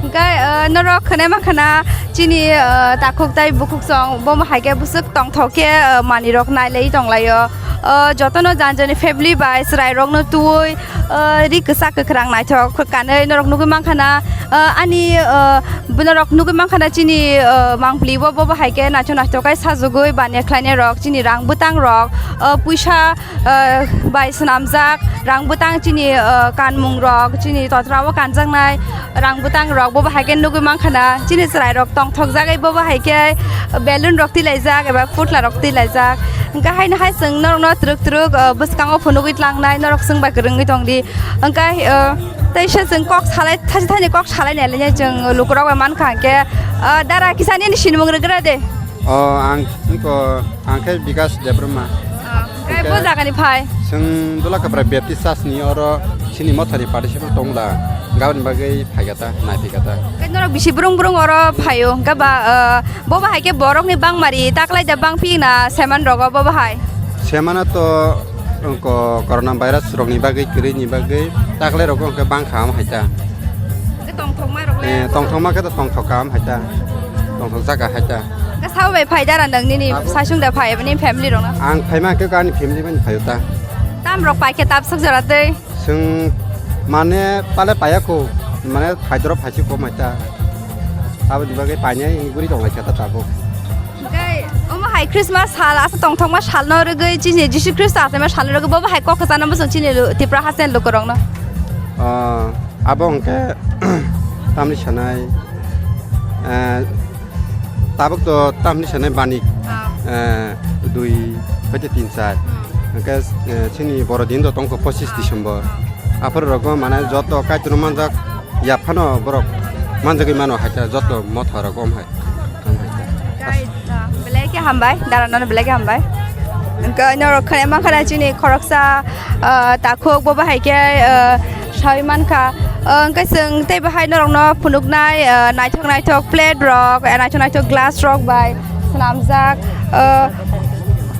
Hingke, eh, norok khwnai mankha na chini, eh, takhuk tai bukhuk song, bo hai khe bwswk tongthok khe, eh, manwirok nailai tonglaio. Eh, jotono jani jani family bai chwrairokno twiwi, eh, ri kwchak kwkhrang naithok kanwi norok nugwi mankha na, eh, ani, eh, norok nugwi mankha na chini, eh, mangpili bo, bo hai khe naithok naithok khe sajagwi baniya khlainairok, chini rang bwtangrok, eh, puisa, eh, bai swnamjak rang bwtang chini, eh, kanmung rok, chini totra o kanjaknai rang bwtang rok, bo hai khe nugwi mankha na chini chwrai rok tongthok jagwi bo hai khe balloon rok tilaijak eba putla rok tilaijak. Hingkhe haino hai chwng norok no twrwk twrwk, eh, bwskango phunugwi tlangnai norok chwng bai kwrwngwi tongdi. Hingkhe, eh, teisa chwng kok salai, thaisa thaini kok salai nai le chwng lukurok bai mankha hingkhe, eh, dara kisa nini sinimung rwgra de. O, ang, ang ko, ang khe Bikas Debbarma. Ah, khe bo jagani phai? Chwng Dulakapra Baptist Church ni oro chini mothani participant tongla, gaboni bagwi phaikha ta, nai phaikha ta. Khe norok bisi brung brung oro phaio, hwnkhe ba, ah, bo ba hai khe borokni bangmari taklai da bangphi na seman rogo bo ba hai? Semana to, ko, corona virus rokni bagwi, kwrwini bagwi taklai rogo hwnkhe bangkha am hai ta. Khe tongthokma rok le? Eh, tongthokma khe to tongthok kam hai ta. Tongthok jaga hai ta. Khe sabo bai phai dara nang nini sasung da phai, nini family rok na? Ang phai ma khe ani family bai phai ta. Tam rok pai khe tap sok jora tei? Chwng mane pale paya kho, mane phai doro phai si kho mai ta. Abo ni bagwi painai guri tong lai kha ta tabuk. Khe omo hai Christmas sal asa tongthokma salno rwgwi chini Jisu Khristo achaima salno rwgwi bo hai kok kwchana bwswng chini lu-, Tipra haste lukurokno. Ah, abo hwnkhe tamni sanai, eh, tabuk to tamni sanai bani, ah, eh, dui hoite tin char. Hmm. Hwnkhe, eh, chini boro din do tongkho pochis, ah, December. Ah. Aphuru rogo mane joto Kaitorno manjak yaphano borok manjagwi mano hai khe joto motha rok om hai. Guys, ah, belai khe hambai, dara nono belai khe hambai. Hwnkhe norok khwnai mankha na chini khoroksa, ah, takhuk bo bahai khe, ah, sawi mankha. Ah, hwnkhe chwng tei bahai norokno phunuknai, ah, naithok naithok plate rok, ah, naithok naithok glass rok bai swnamjak. Ah,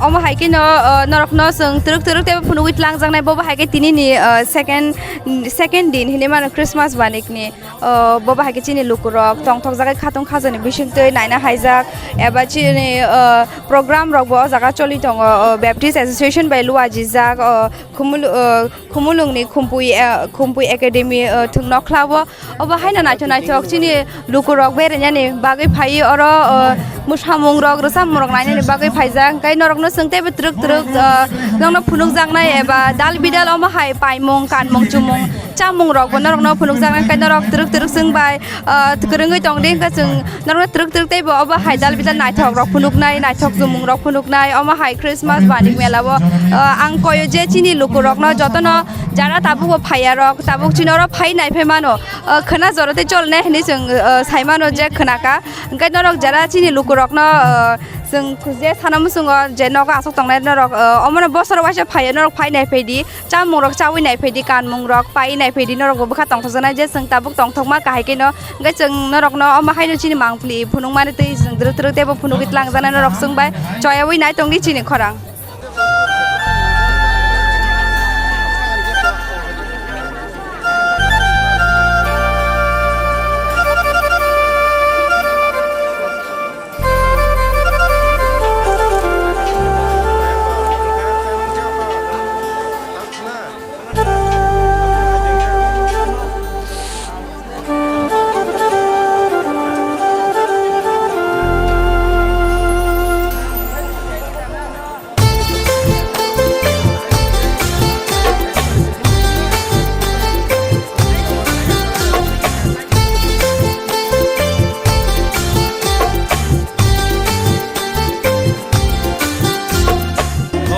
omo hai kheno, ah, norokno chwng twrwk twrwk teibo phunugwi tlangjaknai bo bahai khe tinini, ah, second, second din hinwi mano Christmas banikni. O, bo bahai khe chini lukurok tongthok jaga khatung khajani bisingtwi naina haijak, eba chini, o, program rok bo o jaga choli tongo, o, Baptist Association bai luajijak, o, Khumulu-, o, Khumulungni Khumpui, e, Khumpui Academy, o, thwng nokhlao. Obo haino naithok naithok chini lukurok berainani bagwi phaiwi oro, o, mwsamung rok, rwchapmung rok nainani bagwi phaijak, hwnkhe norokno chwng teibo twrwk twrwk, ah, nokno phunukjaknai eba dal bidal omo hai paimung, kanmung, chumung, chamung rok bo norokno phunukjaknai, hwnkhe norok twrwk twrwk chwng bai, ah, kwrwngwi tongdi, hwnkhe chwng norokno twrwk twrwk teibo obo hai dal bidal naithok rok phunuknai, naithok chumung rok phunuknai, omo hai Christmas bani mela o, ah, ang koyo je chini lukurokno jotono jara tabuk bo phaiya rok, tabuk chini oro phai nai phai mano, ah, khwna jora tei chol nai hinwi chwng, ah, sai mano je khwna ka. Hwnkhe norok jara chini lukurokno, ah, chwng je sana muchungo je nogo aswk tongnai norok, ah, omono bosor waisa phaiya norok phai nai phai di, chamung rok chawi nai phai di, kanmung rok pai nai phai di, norok bo bwkha tongthokjaknai je chwng tabuk tongthokma kahai khe no. Hwnkhe chwng norokno omo haino chini mangpili phunukmani twi chwng twrwk twrwk teibo phunugwi tlangjaknai norok chwng bai choyawi nai tongdi chini khorang.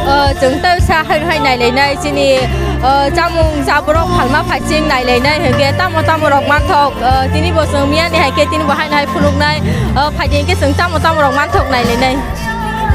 O, chwng tei sa hai hai nai lai nai chini, o, chamung chaborok phalma phai chwng nai lai nai hwnkhe tamo tamo rok manthok, o, tini bo chwng miya ni hai khe tini bo hai nai phunuk nai, o, phai di hwnkhe chwng tamo tamo rok manthok nai lai nai.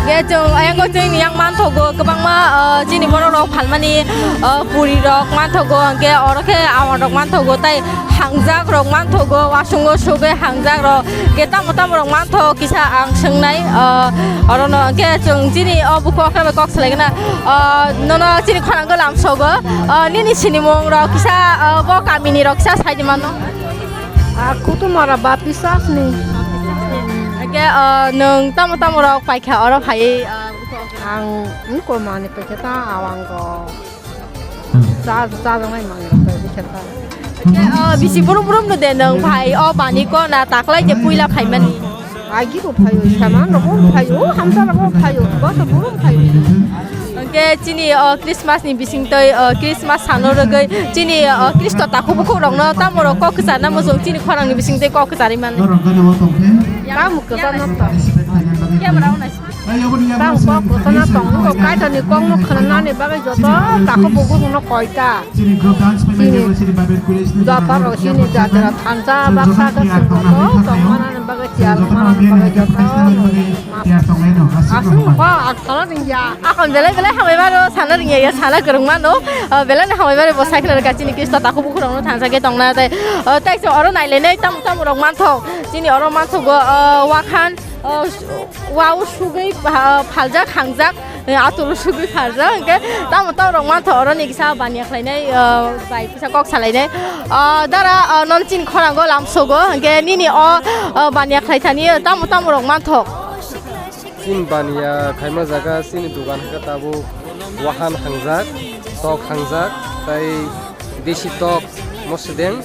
Hwnkhe chwng ayang chwngni yang manthogo kwbangma, ah, chini borok rok phalmani, ah, puri rok manthogo, hwnkhe oro khe awan rok manthogo, tai hangjak rok manthogo, wasungo sugwi hangjak rok, hwnkhe tamo tamo rok manthogo kisa ang swngnai, ah, orono hwnkhe chwng chini o bukhuk okra bai kok salaigwna, ah, nono chini khorang gwi lamsogo, ah, nini sinimung rok kisa, ah, bo kamini rok kisa saidi mano. Ah, Kutumara Baptist Church ni. Hwnkhe, ah, nwng tamo tamo rok paikha oro phaiwi, ah, bukhuk okra? Ang wngkor manwi paikha ta, awango. Cha, chajaknai manwi rok paikha ta. Hwnkhe, ah, bisi brum brum no de nwng phai o bani kona taklai de puila phaimani. Agi bo phaio, saman rok bo phaio, hamsa rok bo phaio, boso bo phaio. Hwnkhe chini o Christmas ni bisingtwi, o Christmas sano rwgwi chini o Khristo takhuk bukhuk rokno tamo rok kok kwcharna muchung chini khorang ni bisingtwi kok kwcharwi mano. Tamo kwcharno tong. Camera on nai. Tamo kok kwcharno tong, wngkha Kaitorni kokno khwnanani bagwi joto takhuk bukhuk rokno koi ta. Chini joto rok chini jatira thansa baksa khe chwng joto tongmanani bagwi tiyar manani bagwi joto. Aswk kok ang sana ringya. Akon belai belai hambai mano, sana ringya ya, sana kwrwng mano. Ah, belai no hambai mano, bo cycle rwkha chini Khristo takhuk bukhuk rokno thansa khe tongna tei, ah, tei se oro nailainai tamo tamo rok manthok. Chini oro manthogo, ah, wakhan, ah, wao sugwi, ah, phaljak hangjak, eh, aturu sugwi phaljak, hwnkhe tamo tamo rok mantho oro ni kisa baniya khlainai, ah, bai kisa kok salainai. Ah, dara, ah, non chini khorango lamsogo, hwnkhe nini o, ah, baniya khlaithani tamo tamo rok manthok. Chini baniya khaima jaga chini dugan hwnkhe tabuk wahan hangjak, tok hangjak, tei desi tok mosodeng,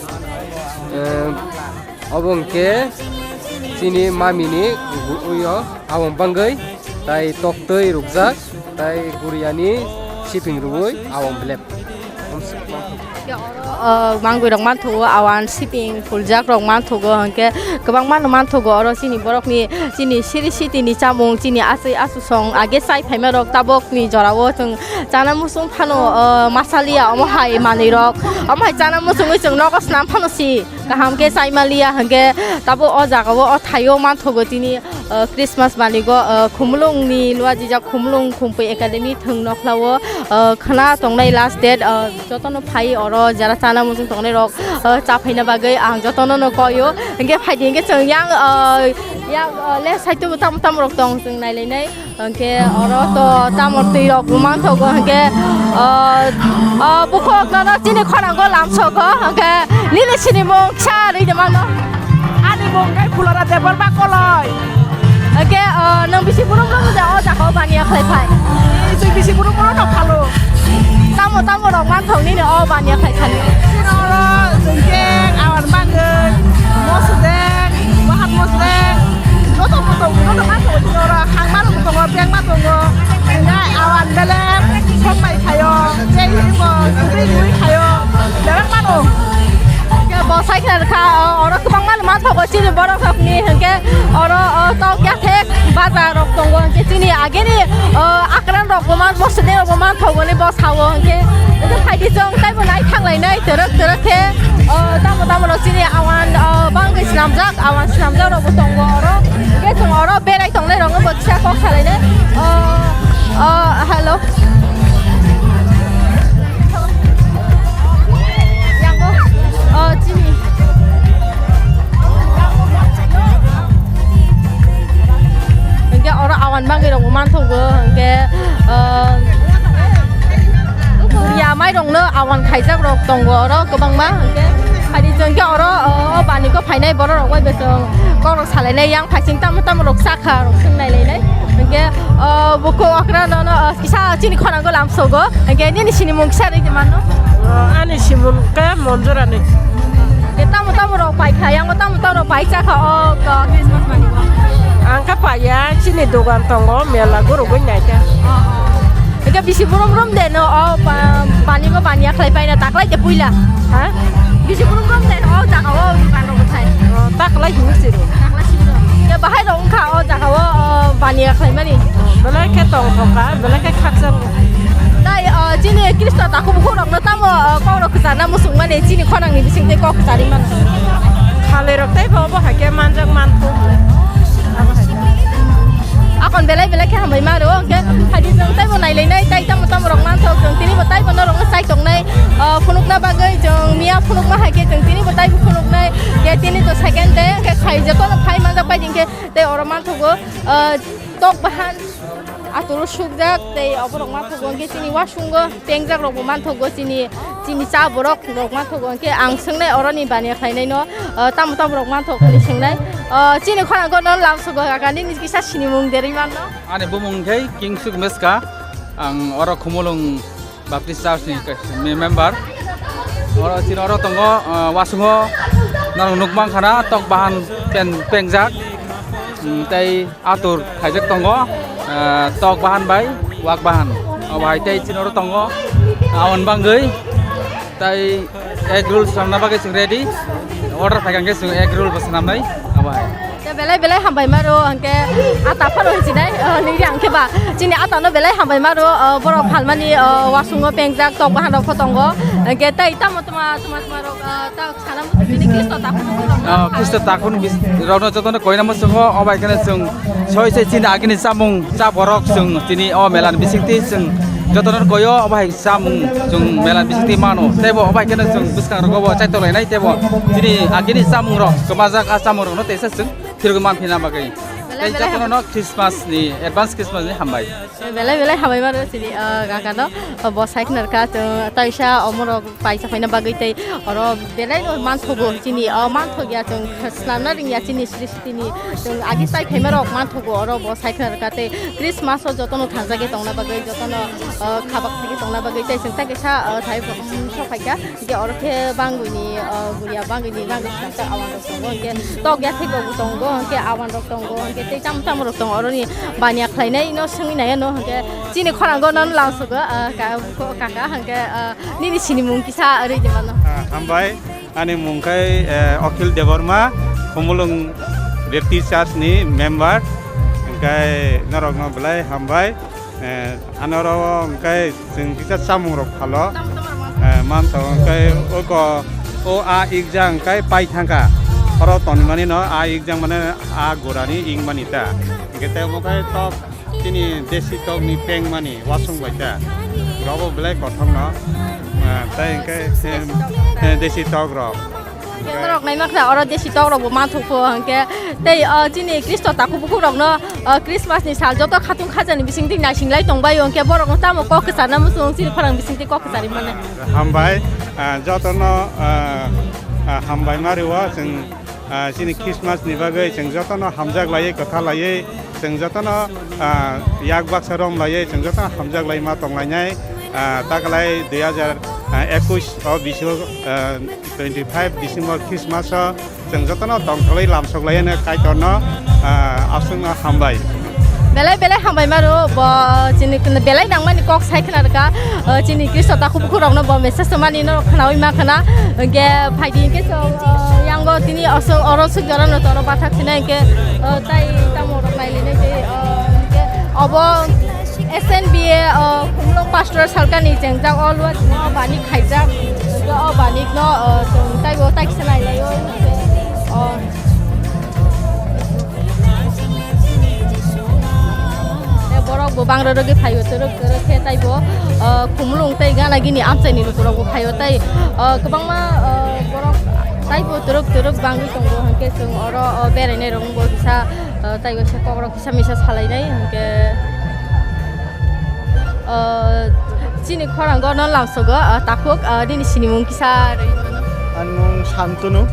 eh, obo hwnkhe chini mamini gu-, uyo awang bangwi, tai toktwi rukjak, tai guriyani siping rwui awang belep. O, mangwi rok manthogo, awan siping puljak rok manthogo, hwnkhe kwbangma no manthogo oro chini borokni, chini siri sitini chamung, chini aswi asusong age chai phaima rok tabokni jorao chwng chana muchung phano, o, masaliya omo hai manwi rok, omo hai chana muchungwi chwng nogo swnam phano si. Kaham khe chaima liya hwnkhe tabuk o jaga o, o thaio manthogo tini, o, Christmas banigo, o, Khumulwng ni luajijak Khumulwng Khumpui Academy thwng nokhlao, o, khwna tongnai last date, o, jotono phai oro jara chana muchung tongnai rok, o, cha phaina bagwi ang jotono no koyo hwnkhe phaidi hwnkhe chwng yang, o, yang, o, left side o tamo tamo rok tong chwng nailainai. Hwnkhe oro to tamo twi rok bo manthogo, hwnkhe, ah, ah, bukhuk nono chini khorang go lamsogo, hwnkhe nini sinimung kisa rwi de mano. Ani mung khe Phulara Debbarma Koloi. Hwnkhe, ah, nwng bisi brum brum de o jaga o baniya khlai phai? Chwng bisi brum brum no phalo. Tamo tamo rok manthok nini o baniya khlai thani? Chini oro chwng khe awan bangwi, mosodeng, wahan mosodeng, joto motom joto manthok chini oro. Hangma rok tongo, bengma tongo, hwnkhai awan belep sok bai phaio, tei bo tubui tubui phaio, belep mano. Hwnkhe bo cycle kha, o, oro kwbangma no manthogo chini borok rokni, hwnkhe oro, o, tok yathek bazar rok tongo, hwnkhe chini ageni, o, akran rok bo man, mosodeng rok bo manthogo ni bo sao, hwnkhe, hwnkhe phaidi chwng taibo naithang lainai, twrwk twrwk khe, o, tamo tamo rok chini awan, o, bangwi swnamjak, awan swnamjak rok bo tongo oro, hwnkhe chwng oro berai tongnai rokno bo kisa kok salainai. O, o, hello. Yango, o, chini. Hwnkhe oro awan bangwi rokbo manthogo, hwnkhe, o, guriya mairokno awan khaijak rok tongo oro kwbangma, hwnkhe phaidi chwng khe oro, o, o bani kok phainai borok rok bai bo chwng kok rok salainai, yang phaising tamo tamo rok chakha rok swngnai lainai. Hwnkhe, o, bukhuk okra nono, o, kisa chini khorang go lamsogo. Hwnkhe nini sinimung kisa rwi de mano? O, ani simung khe Monjurani. Hwnkhe tamo tamo rok pai kha, yango tamo tamo rok pai chakha o, o, Christmas mani o? Ang khe paiya, chini dogan tongo, mela gurugwi naikha. O, o. Hwnkhe bisi brum brum de no, o, ba-, bani bo baniya khlai paina taklai de puila. Ha? Bisi brum brum de no, o jaga o dukan rok thai. O, taklai hinwi siro. Taklai siro. Hwnkhe bahai rok wngkha o jaga o, o, baniya khlaimani. Belai khe tongthok kha, belai khe khakchang. Tai, o, chini Khristo takhuk bukhuk rokno tamo, o, kok rok kwcharna muchung mani chini khorang ni bising twi kok kwcharwi mano. Khalai rok tei bo, bo hai khe manjak man thung. Abo hai khe. Akon Belai belai khe hambai ma rwo, hwnkhe phaidi chwng taibo nailainai, tai tamo tamo rok manthok, chwng tinibo taibo norokno chai tongnai, ah, phunukna bagwi chwng miya phunukma hai khe chwng tinibo taibo phunuknai, khe tini to second day, hwnkhe khai jotono phai manjak pai di hwnkhe tei oro manthogo, ah, tok bahan, aturu sukjak, tei oborok manthogo, hwnkhe chini wasungo pengjak rokbo manthogo, chini, chini cha borok rok manthogo, hwnkhe ang swngnai oroni baniya khlainaino, ah, tamo tamo rok manthok hwnwi swngnai, ah, chini khorang kono lamsogo kaka nini kisa sinimung derwi manno. Ani bumung khe Kingsuk Meska, ang oro Khumulwng Baptist Church ni me-, member. Oro chini oro tongo, ah, wasungo norok nukmang khana tok bahan pen-, pengjak, mm, tei atur khaijak tongo, ah, tok bahan bai wak bahan. Obo hai tei chini oro tongo awan bangwi tei egg roll swnamna bagwi chwng ready. Order phaikha hwnkhe chwng egg roll bo swnamnai. Obo hai. Te belai belai hambai maro hwnkhe ata phano hinsinai, ah, nini ang khe ba chini ata no belai hambai maro, ah, borok phalmani, ah, wasungo pengjak tok bahan rok pho tongo hwnkhe tei tamo tma tma tma rok, ah, ta sana muchung chini Kristo ta phano rok. Ah, Kristo ta phano bis-, rok no joto no koina muchungo obo hai kheno chwng soi soi chini agini chamung cha borok chwng chini o mela ni bising twi chwng joto no koyo obo hai chamung chwng mela ni bising twi mano tei bo obo hai kheno chwng bwskang rogo bo chai tonglainai tei bo chini agini chamung rok kwmajak a chamung rok no teisa chwng. Phirogwi manphina bagwi. Belai, tei belai jotono ham- no Christmas ni, advance Christmas ni hambai. Belai belai hambai maro chini, ah, kaka no, ah, bo sai khna rwkha, chwng taisa omorok paisa phaina bagwi tei oro belai no manthogo chini, ah, manthok ya chwng swnamna ring ya chini srishti ni chwng agi chai phaima rok manthogo oro bo sai khna rwkha tei Christmas o jotono thangjagwi tongna bagwi jotono, ah, khabak thagwi tongna bagwi tei chwng tai kaisa, ah, thai, um, sok phaikha. Hingke oro khe bangwini, ah, guriya bangwini, bangwi swnamjak awan rok tongo, hingke tok ya thik rok bo tongo, hingke awan rok tongo, hingke tei tamo tamo rok tongo, oroni baniya khlainai no swngwi nai ano, hingke chini khorang go nono langsugo, ah, ka-, ko-, kaka, hingke, ah, nini sinimung kisa rwi di mano. Ah, hambai, ani mung khe, eh, Akhil Debbarma, Khumulwng Baptist Church ni member, hingke norok no belai hambai. Eh, ano oro hwnkhe chwng kisa chamung rok phalo. Tamo tamo rok man. Eh, manthogo hwnkhe oko o a ikjang hwnkhe pai thangkha. Oro tonmani no a ikjang mane a gorani ingmani ta. Hwnkhe tei omo khe tok chini desi tok ni peng mani wasung bai ta. Rogo belai kothok no. Eh, tei hwnkhe, eh, eh, desi tok rok. Norok naima kha oro desi tok rok bo manthok pho hwnkhe tei, o, chini Khristo takhuk bukhuk rok no, o, Christmas ni sal joto khatung khajani bising twi naising lai tong bai hwnkhe borok no tamo kok kwchar na muchung chini khorang bising twi kok kwchar mane. Hambai, ah, joto no, ah, ah, hambai ma rwo chwng, ah, chini Christmas ni bagwi chwng joto no hamjak laiwi kwtha laiwi chwng joto no, ah, yak baksa rom laiwi chwng joto no hamjak lai ma tong lainai, ah, taklai dui hajar ekush o bisingo, ah, twenty five December Christmas o chwng jotono tongtholwi lamsok laiyano Kaitorno, ah, aswkno hambai. Belai belai hambai maro bo chini belai nangmani kok sai khna rwkha, ah, chini Khristo takhuk bukhuk rokno bo message tongmani no khnawi ma khna hwnkhe phaidi hwnkhe chwng, ah, yango tini aswk oro swk jora no toro bathak sinai hwnkhe, ah, tai tamo rok nai linai tei, ah, hwnkhe obo S N B A, o, Khumulwng Pastoral Circle ni chengjak o lua tini o banik khaijak. Hwnkhe o banik no, o, chwng taibo tai kisa nai lai o. O. Tei borok bo bang rwrwgwi phaio twrwk twrwk khe taibo, o, Khumulwng tei gana gini amchaini lukurok bo phaio tei, o, kwbangma, o, borok taibo twrwk twrwk bangwi tongo hwnkhe chwng oro, o, berainai rok wngbo kisa, o, taibo kisa kokrok kisa misa salainai hwnkhe. O, chini khorang go no lamsogo, o, takhuk, o, nini sinimung kisa rwi mano. Ani mung Santunu.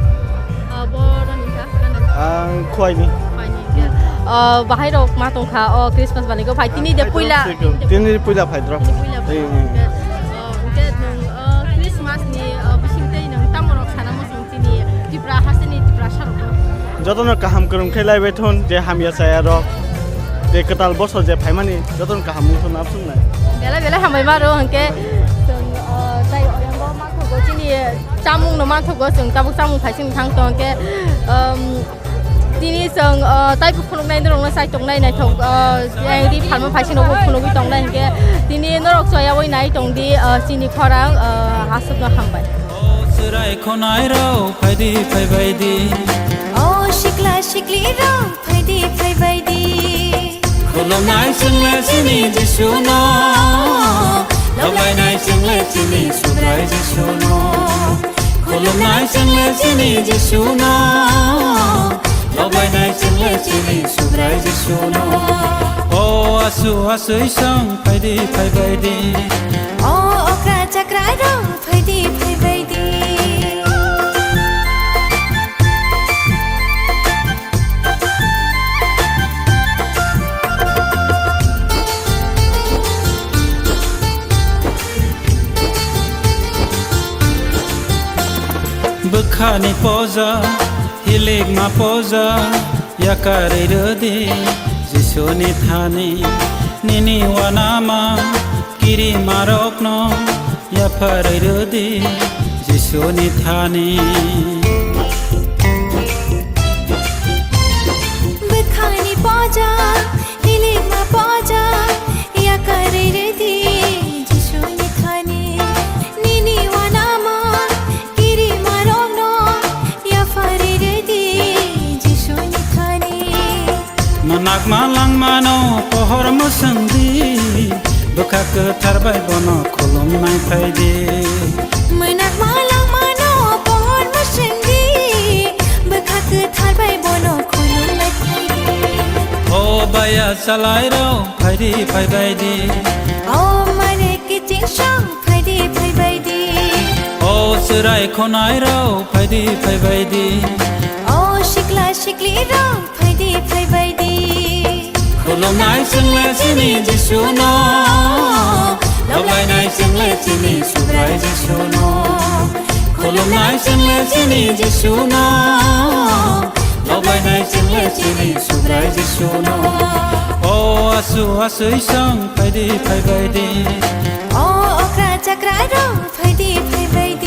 O, bo roni kha, ano? Ang Khwaini. Khwaini khe. O, bahai rok ma tong kha, o, Christmas bani go phai tini de puila. Tini puila phai drop. Tini puila phai. Hmm, hmm. Khe, o, khe nung, o, Christmas ni, o, bising tei nung tamo rok sana muchung? Chini Tripura hasteni Tiprasa rokno. Jotono kaham kwrwng khe laibai thun, je hamya chaya rok, je kwtal bosor je phaimani, jotono kaham wng thun abswk nai. Belai belai hambai maro hwnkhe chwng, o, tai oyango manthogo chini chamung no manthogo, chwng tabuk chamung phaising thang tong khe, um, tini chwng, o, tai phunuknai norokno chai tongnai naithok, o, yang ri phalma phaising rokbo phunugwi tongnai hwnkhe tini norok choyaui nai tongdi, o, chini khorang, o, aswkno hambai. O chwrai khonai rok phaidi phaibai di. O sikla sikli rok phaidi phaibai di. Khulumnai chwngle chini Jisuno, loklainai chwngle chini Subrai Jisuno. Khulumnai chwngle chini Jisuno, loklainai chwngle chini Subrai Jisuno. O asu asui song phaidi phaibaidi. O okra chakra rong phaidi phaibaidi. Bwkhani poja, hilikma poja, yakarwi rwdi Jisuni thani. Nini wanama kirimarokno yapharwi rwdi Jisuni thani. Bwkhani poja, hilikma poja, yakarwi rwdi Jisuni thani. Nini wanama kirimarokno yapharwi rwdi Jisuni thani. Mwnakma langmano pohor mwswngdi, bwkha kwthar bai bono khulumnai phaidi. Mwnakma langmano pohor mwswngdi, bwkha kwthar bai bono khulumnai phaidi. O baya chalairok phaidi phaibaidi. O mare kiching song phaidi phaibaidi. O chwrai khonairok phaidi phaibaidi. O sikla siklirok phaidi phaibaidi. Khulumnai chwngle chini Jisuno, loklainai chwngle chini Subrai Jisuno. Khulumnai chwngle chini Jisuno, loklainai chwngle chini Subrai Jisuno. O asu asui song phaidi phaibaidi. O okra chakra rong phaidi phaibaidi.